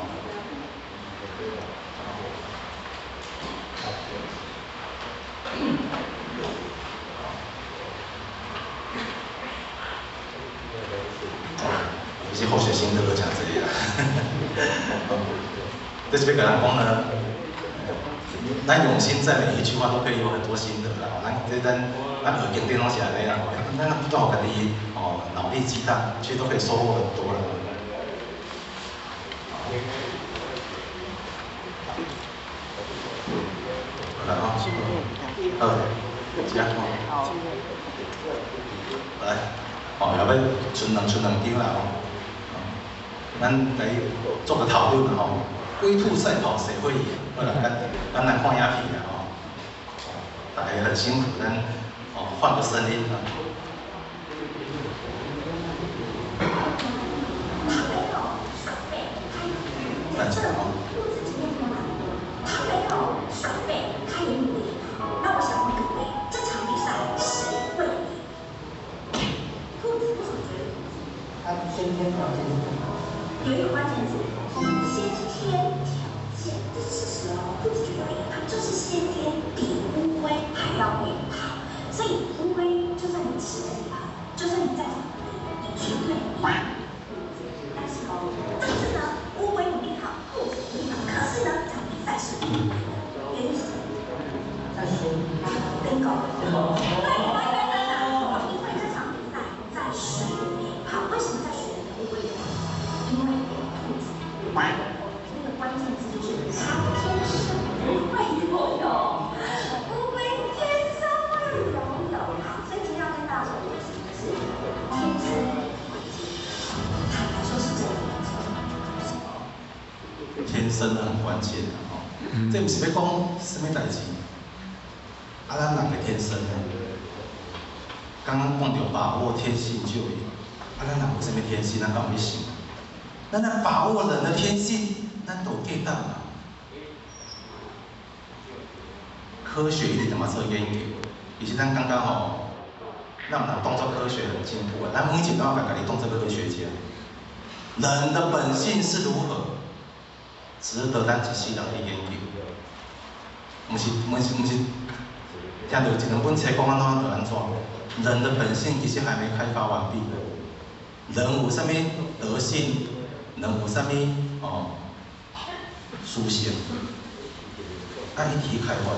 其實後續心得都誠濟啦。這是欲共咱講呢，咱用心在每一句話都可以有很多心得啦。咱這咱學經典攏是按呢啦，咱不斷予家己哦腦力激盪，其實都可以收穫很多啦。好啦，好，這樣吼，來，哦，後尾剩兩張啦吼，咱來做個討論吼，龜兔賽跑誰會贏？好啦，咱來看影片啦吼，大家很辛苦，咱哦換個聲音啊。他沒有兔子今天這麼懶惰，他沒有耍廢，他也努力。那我想問各位，這場比賽誰會贏？兔子為什麼覺得兔子？他先天條件是更好。有一個關鍵字，先天條件，這是事實哦。兔子覺得贏，它就是先天比烏龜還要會跑，所以烏龜就算你吃得好，就算你再怎麼努力，你絕對贏不兔子。但是哦，這次呢，烏龜努力跑，兔子努力跑，可是呢，這場比賽是烏龜的，原因是什麼？在水裡。 Bingo。對，完全答對。因為這場比賽在水裡跑，為什麼在水裡烏龜就跑？因為兔子那個關鍵字就是它天生會游泳，烏龜天生會游泳。好，所以今天要跟大家說的就是天生關鍵，坦白說是真的沒錯。天生很關鍵的吼，這毋是欲講啥物代誌，啊，咱人的天生呢？剛剛講著把握天性就贏，啊，咱人有啥物天性，咱敢有去想？咱若把握人的天性，咱就有價值嘛。科學一直踮仔做研究，其實咱感覺吼，咱毋通當作科學很進步啊，咱每一個攏共家己當作科學家。人的本性是如何，值得咱一世人去研究。毋是，聽著一兩本冊講按怎就按怎。人的本性其實還沒開發完畢。人有啥物德性，人有啥物哦屬性，愛一直開發。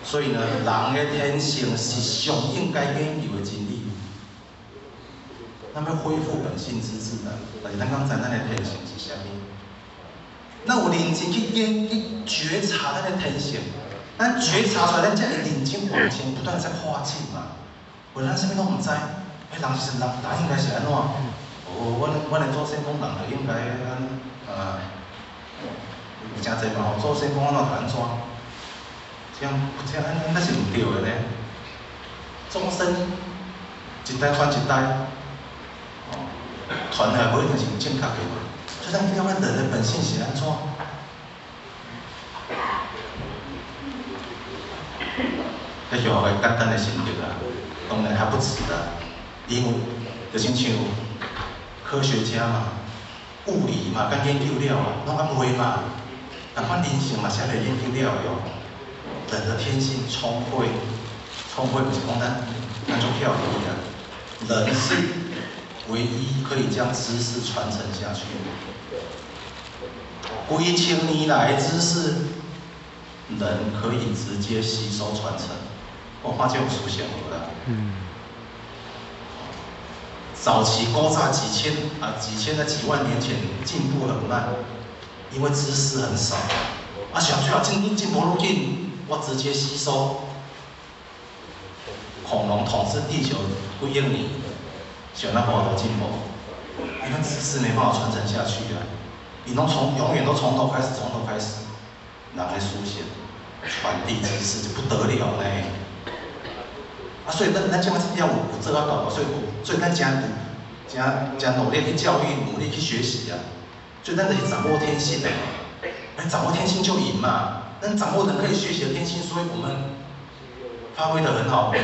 所以呢，人的天性是上應該研究的真理。咱欲恢復本性之自然，但是咱敢知咱的天性是啥物？咱有認真去研去覺察咱的天性，咱覺察出來，咱才會認真往前不斷在跨進嘛。無咱啥物攏毋知，彼人是人，人應該是按怎？哦，阮的祖先講人就應該按有誠濟嘛吼，祖先講按怎就按怎，這樣這樣按那是毋對的呢。終身一代傳一代，哦，傳下來無一定是正確的嘛。所以咱了解人的本性是按怎？這是我個簡單的心得啦，當然還不止啦，因為就親像科學家嘛、物理嘛，敢研究了啊，攏猶未嘛，仝款人性嘛是猶未研究了的哦。人的天性聰慧，聰慧毋是講咱咱足巧的啊！人是唯一可以將知識傳承下去。幾千年來的知識，人可以直接吸收傳承。我看這有思想無啦？早期古早幾千啊幾千啊幾萬年前進步很慢，因為知識很少。啊，上最後進步愈緊，我直接吸收。恐龍統治地球幾億年，上那無法度進步，因為知識沒辦法傳承下去啊。你攏從永遠都從頭開始，從頭開始，人的思想傳遞知識就不得了呢。啊，所以咱這馬這點有做啊到，所以咱誠誠誠努力去教育，努力去學習啊。所以咱就是掌握天性的，哎，掌握天性就贏嘛。咱掌握人可以學習的天性，所以我們發揮得很好，在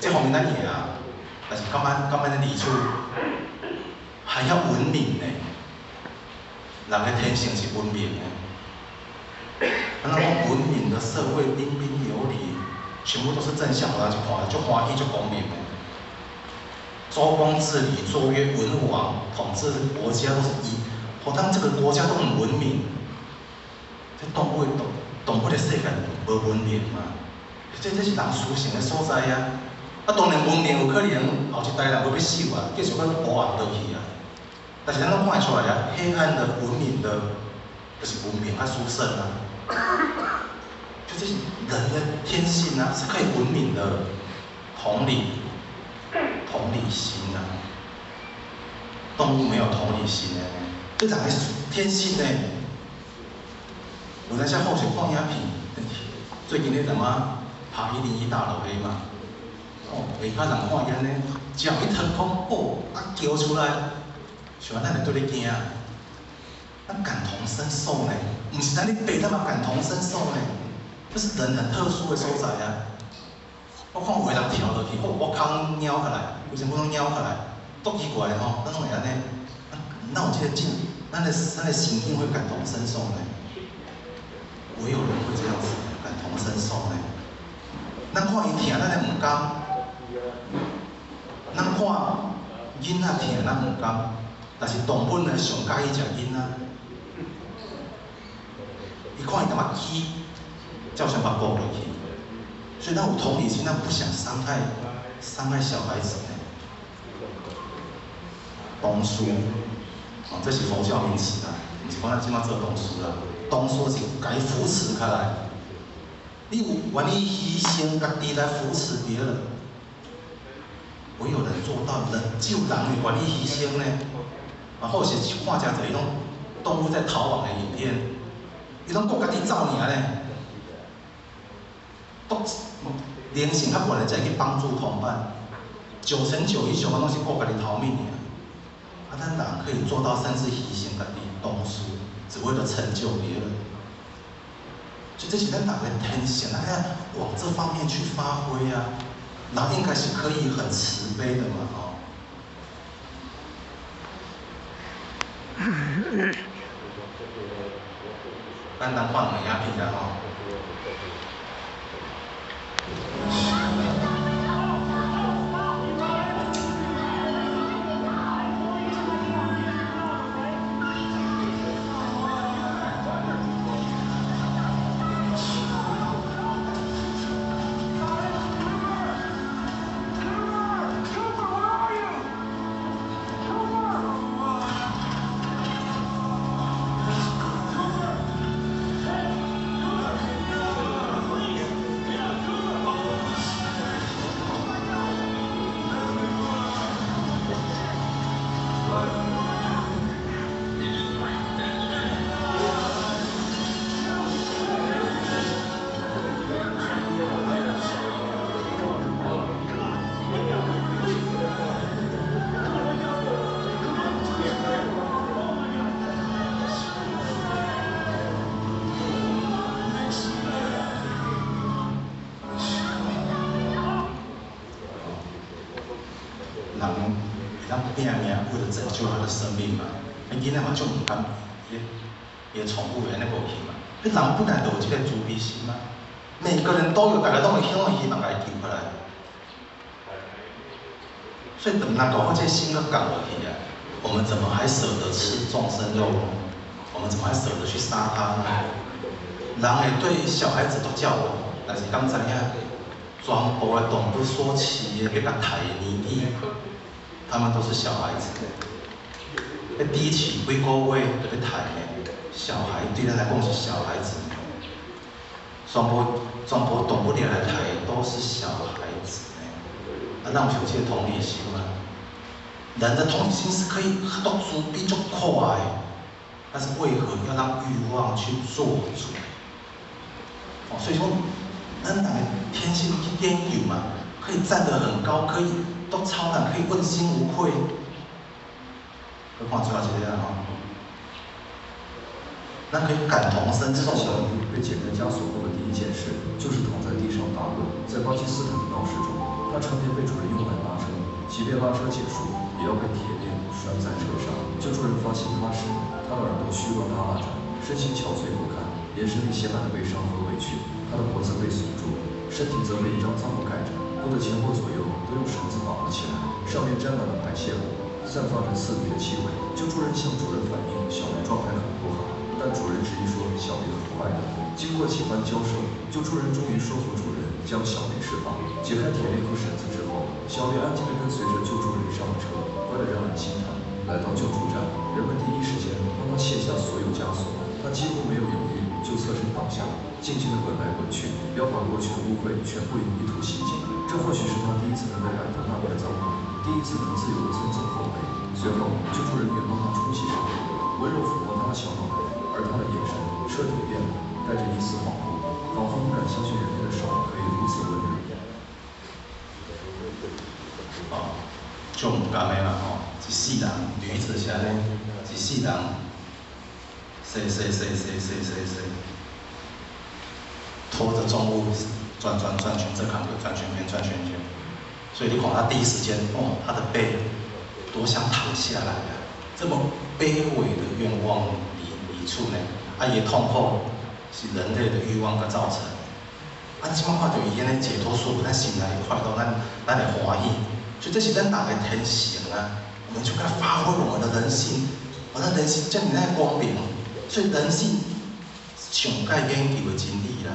這方面咱贏啊。但是感覺的理處還要文明呢。人的天性是文明的，啊，那講文明的社會，彬彬有禮，全部都是正向，人就看足歡喜、足光明的。周公治禮，作樂文王統治國家都是以，好當這個國家都很文明。這動物的世界無文明嘛？這是人思想的所在啊！啊，當然文明有可能後一代人會欲死啊，繼續閣烏暗落去啊。但是咱攏看會出來啊，黑暗的文明的，就是文明較殊勝啊。就這是人的天性啊，是可以文明的，同理心啊。動物沒有同理心的，這人的天性呢。有當時好勢看影片，最近咧怎麼爬101大樓的嘛？哦，下跤人看伊按呢，腳一騰空，哦，啊叫出來，像咱會對咧驚，咱感同身受呢，毋是咱咧爬，咱嘛感同身受呢，這是人很特殊的所在啊。我看有的人跳落去，哦，我空貓起來，規身軀攏貓起來，足奇怪吼，咱攏會按呢，咱有這個勁，咱的神經會感同身受呢。唯有人會這樣子感同身受呢。咱看伊疼，咱會毋甘；咱看囡仔疼，咱毋甘。但是動物呢，上佮意食囡仔。伊看伊淡薄飢，才有想法顧落去。所以咱有同理心，咱不想傷害小孩子呢。同事，哦，這是佛教名詞啊，毋是講咱這馬做同事啦。同事是共伊扶持起來，你有願意犧牲家己來扶持別人，唯有人做到，人只有人會願意犧牲呢。啊，好勢看誠濟彼種動物在逃亡的影片，伊攏顧家己走爾呢，都靈性較懸的才會去幫助同伴，9成9以上攏是顧家己逃命爾。啊，咱人可以做到，甚至犧牲家己，同事，只為了成就別人。所以這是咱人的天性，咱要往這方面去發揮啊。人應該是可以很慈悲的嘛，吼。簡單看兩個影片啊，吼。拼命為了拯救他的生命嘛，彼囡仔嘛足毋甘，伊的寵物會按呢無去嘛。彼人本來就有這個慈悲心嘛，每個人都有，大家攏會希望共伊救起來。所以等咱搞好這心閣降落去啊，我們怎麼還捨得吃眾生肉呢？我們怎麼還捨得去殺他呢？人會對小孩子都叫我，但是敢知影，全部的動物所飼的欲共刣的年紀，他們都是小孩子。彼豬飼幾個月就欲刣的，小孩對咱來講是小孩子。全部動物掠來刣的都是小孩子呢。啊，咱有這個同理心嗎？人的同理心是可以都慈悲足可愛，但是為何要讓慾望去做主？哦，所以說，咱人的天性去研究嘛，可以站得很高，可以都超然，可以問心無愧。閣看最後一個啊吼，咱可以感同身受。小魚被解開枷鎖後的第一件事，就是躺在地上打滾。在巴基斯坦的鬧市中，它常年被主人用來拉車，即便拉車結束，也要被鐵鏈拴在車上。救助人發現它時，它的耳朵虛弱耷拉着，身形憔悴不堪，眼神裡寫滿了悲傷和委屈。它的脖子被鎖住，身體則被一張臟布蓋着，布的前後左右都用繩子綁了起來，上面沾滿了排泄物，散發着刺鼻的氣味。救助人向主人反映小魚狀態很不好，但主人執意說小魚很快的。經過幾番交涉，救助人終於說服主人將小魚釋放。解開鐵鏈和繩子之後，小魚安靜地跟隨着救助人上了車，乖得讓人心疼。來到救助站，人們第一時間幫他卸下所有枷鎖，他幾乎沒有猶豫就側身倒下，靜靜地滾來滾去，要把過去的污穢全部用泥土洗淨。這或許是他第一次能夠擺脫那塊髒布，第一次能自由地蹭蹭後背。隨後，救助人員幫他沖洗身體，溫柔撫摸他的小腦袋，而他的眼神徹底變了，帶着一絲恍惚，仿佛不敢相信人類的手可以如此溫熱。哦，就毋甘的嘛吼，一世人驢子是按呢，一世人，洗洗洗洗洗洗洗，拖着重物轉轉轉圈，這工課轉圈圈轉圈圈，所以你看他第一時間，哦，他的背多想躺下來啊！這麼卑微的願望裡處呢，啊，伊的痛苦是人類的欲望佮造成。啊，這擺看著伊按呢解脫束縛，咱心內快樂，咱會歡喜。所以這是咱人的天性啊！我們就該發揮我們的人性，我們人性這爾仔光明，所以人性上蓋研究的真理啦。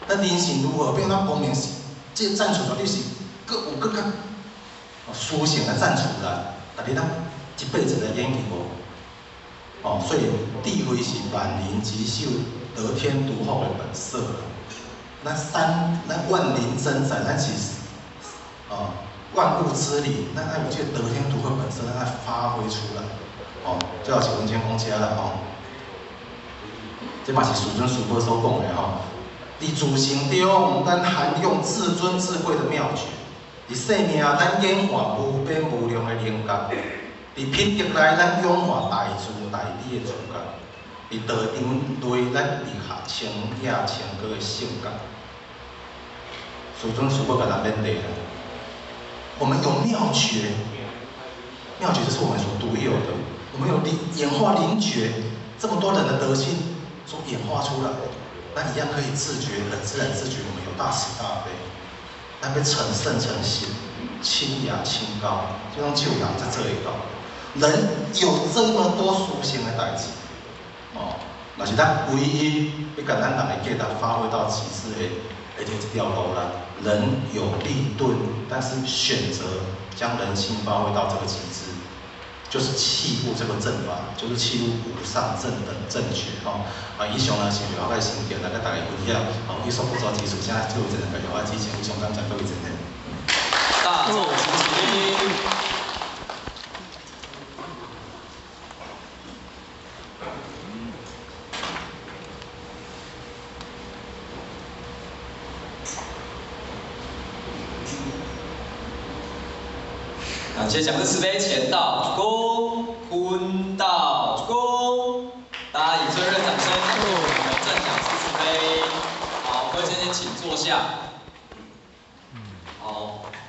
咱人性如何變到光明？是這個戰術絕對是閣有閣較思性的戰術啦。但是咱一輩子來研究無，哦，所以智慧是萬靈之首、得天獨厚的本色啦。咱萬靈真宰，咱是哦萬物之靈，咱愛有這個得天獨厚本色，咱愛發揮出來。哦，最後是阮先講這啦吼，這嘛是師尊師母所講的吼。佇自性中，咱含用至尊智慧的妙訣；佇生命，咱演化無邊無量的靈覺；佇品德內，咱仰化大慈大悲的主覺；佇道場內，咱立下清雅清高的性格。師尊師母共咱勉勵啦。我們有妙訣，妙訣就是我們所獨有的。我們有靈演化靈覺，這麼多人的德性所演化出來的，那一樣可以自覺，很自然自覺。我們有大慈大悲，咱欲成聖成賢，清雅清高，就像舊人在這一道。人有這麼多屬性的代誌，哦，若是咱唯一欲共咱人的價值發揮到極致的，而且這條路啦。人有利鈍，但是選擇將人性發揮到這個極致，就是契悟這個正法，就是契悟無上正等正覺吼。啊，以上呢是劉海心得來佮大家分享。哦，有所不足之處，請各位真濟予我指正。以上感謝各位真濟。大眾請起。感謝講師慈悲前道鞠躬，坤道鞠躬，大家以最熱掌聲，我們正講師慈悲。好，各位先先請坐下。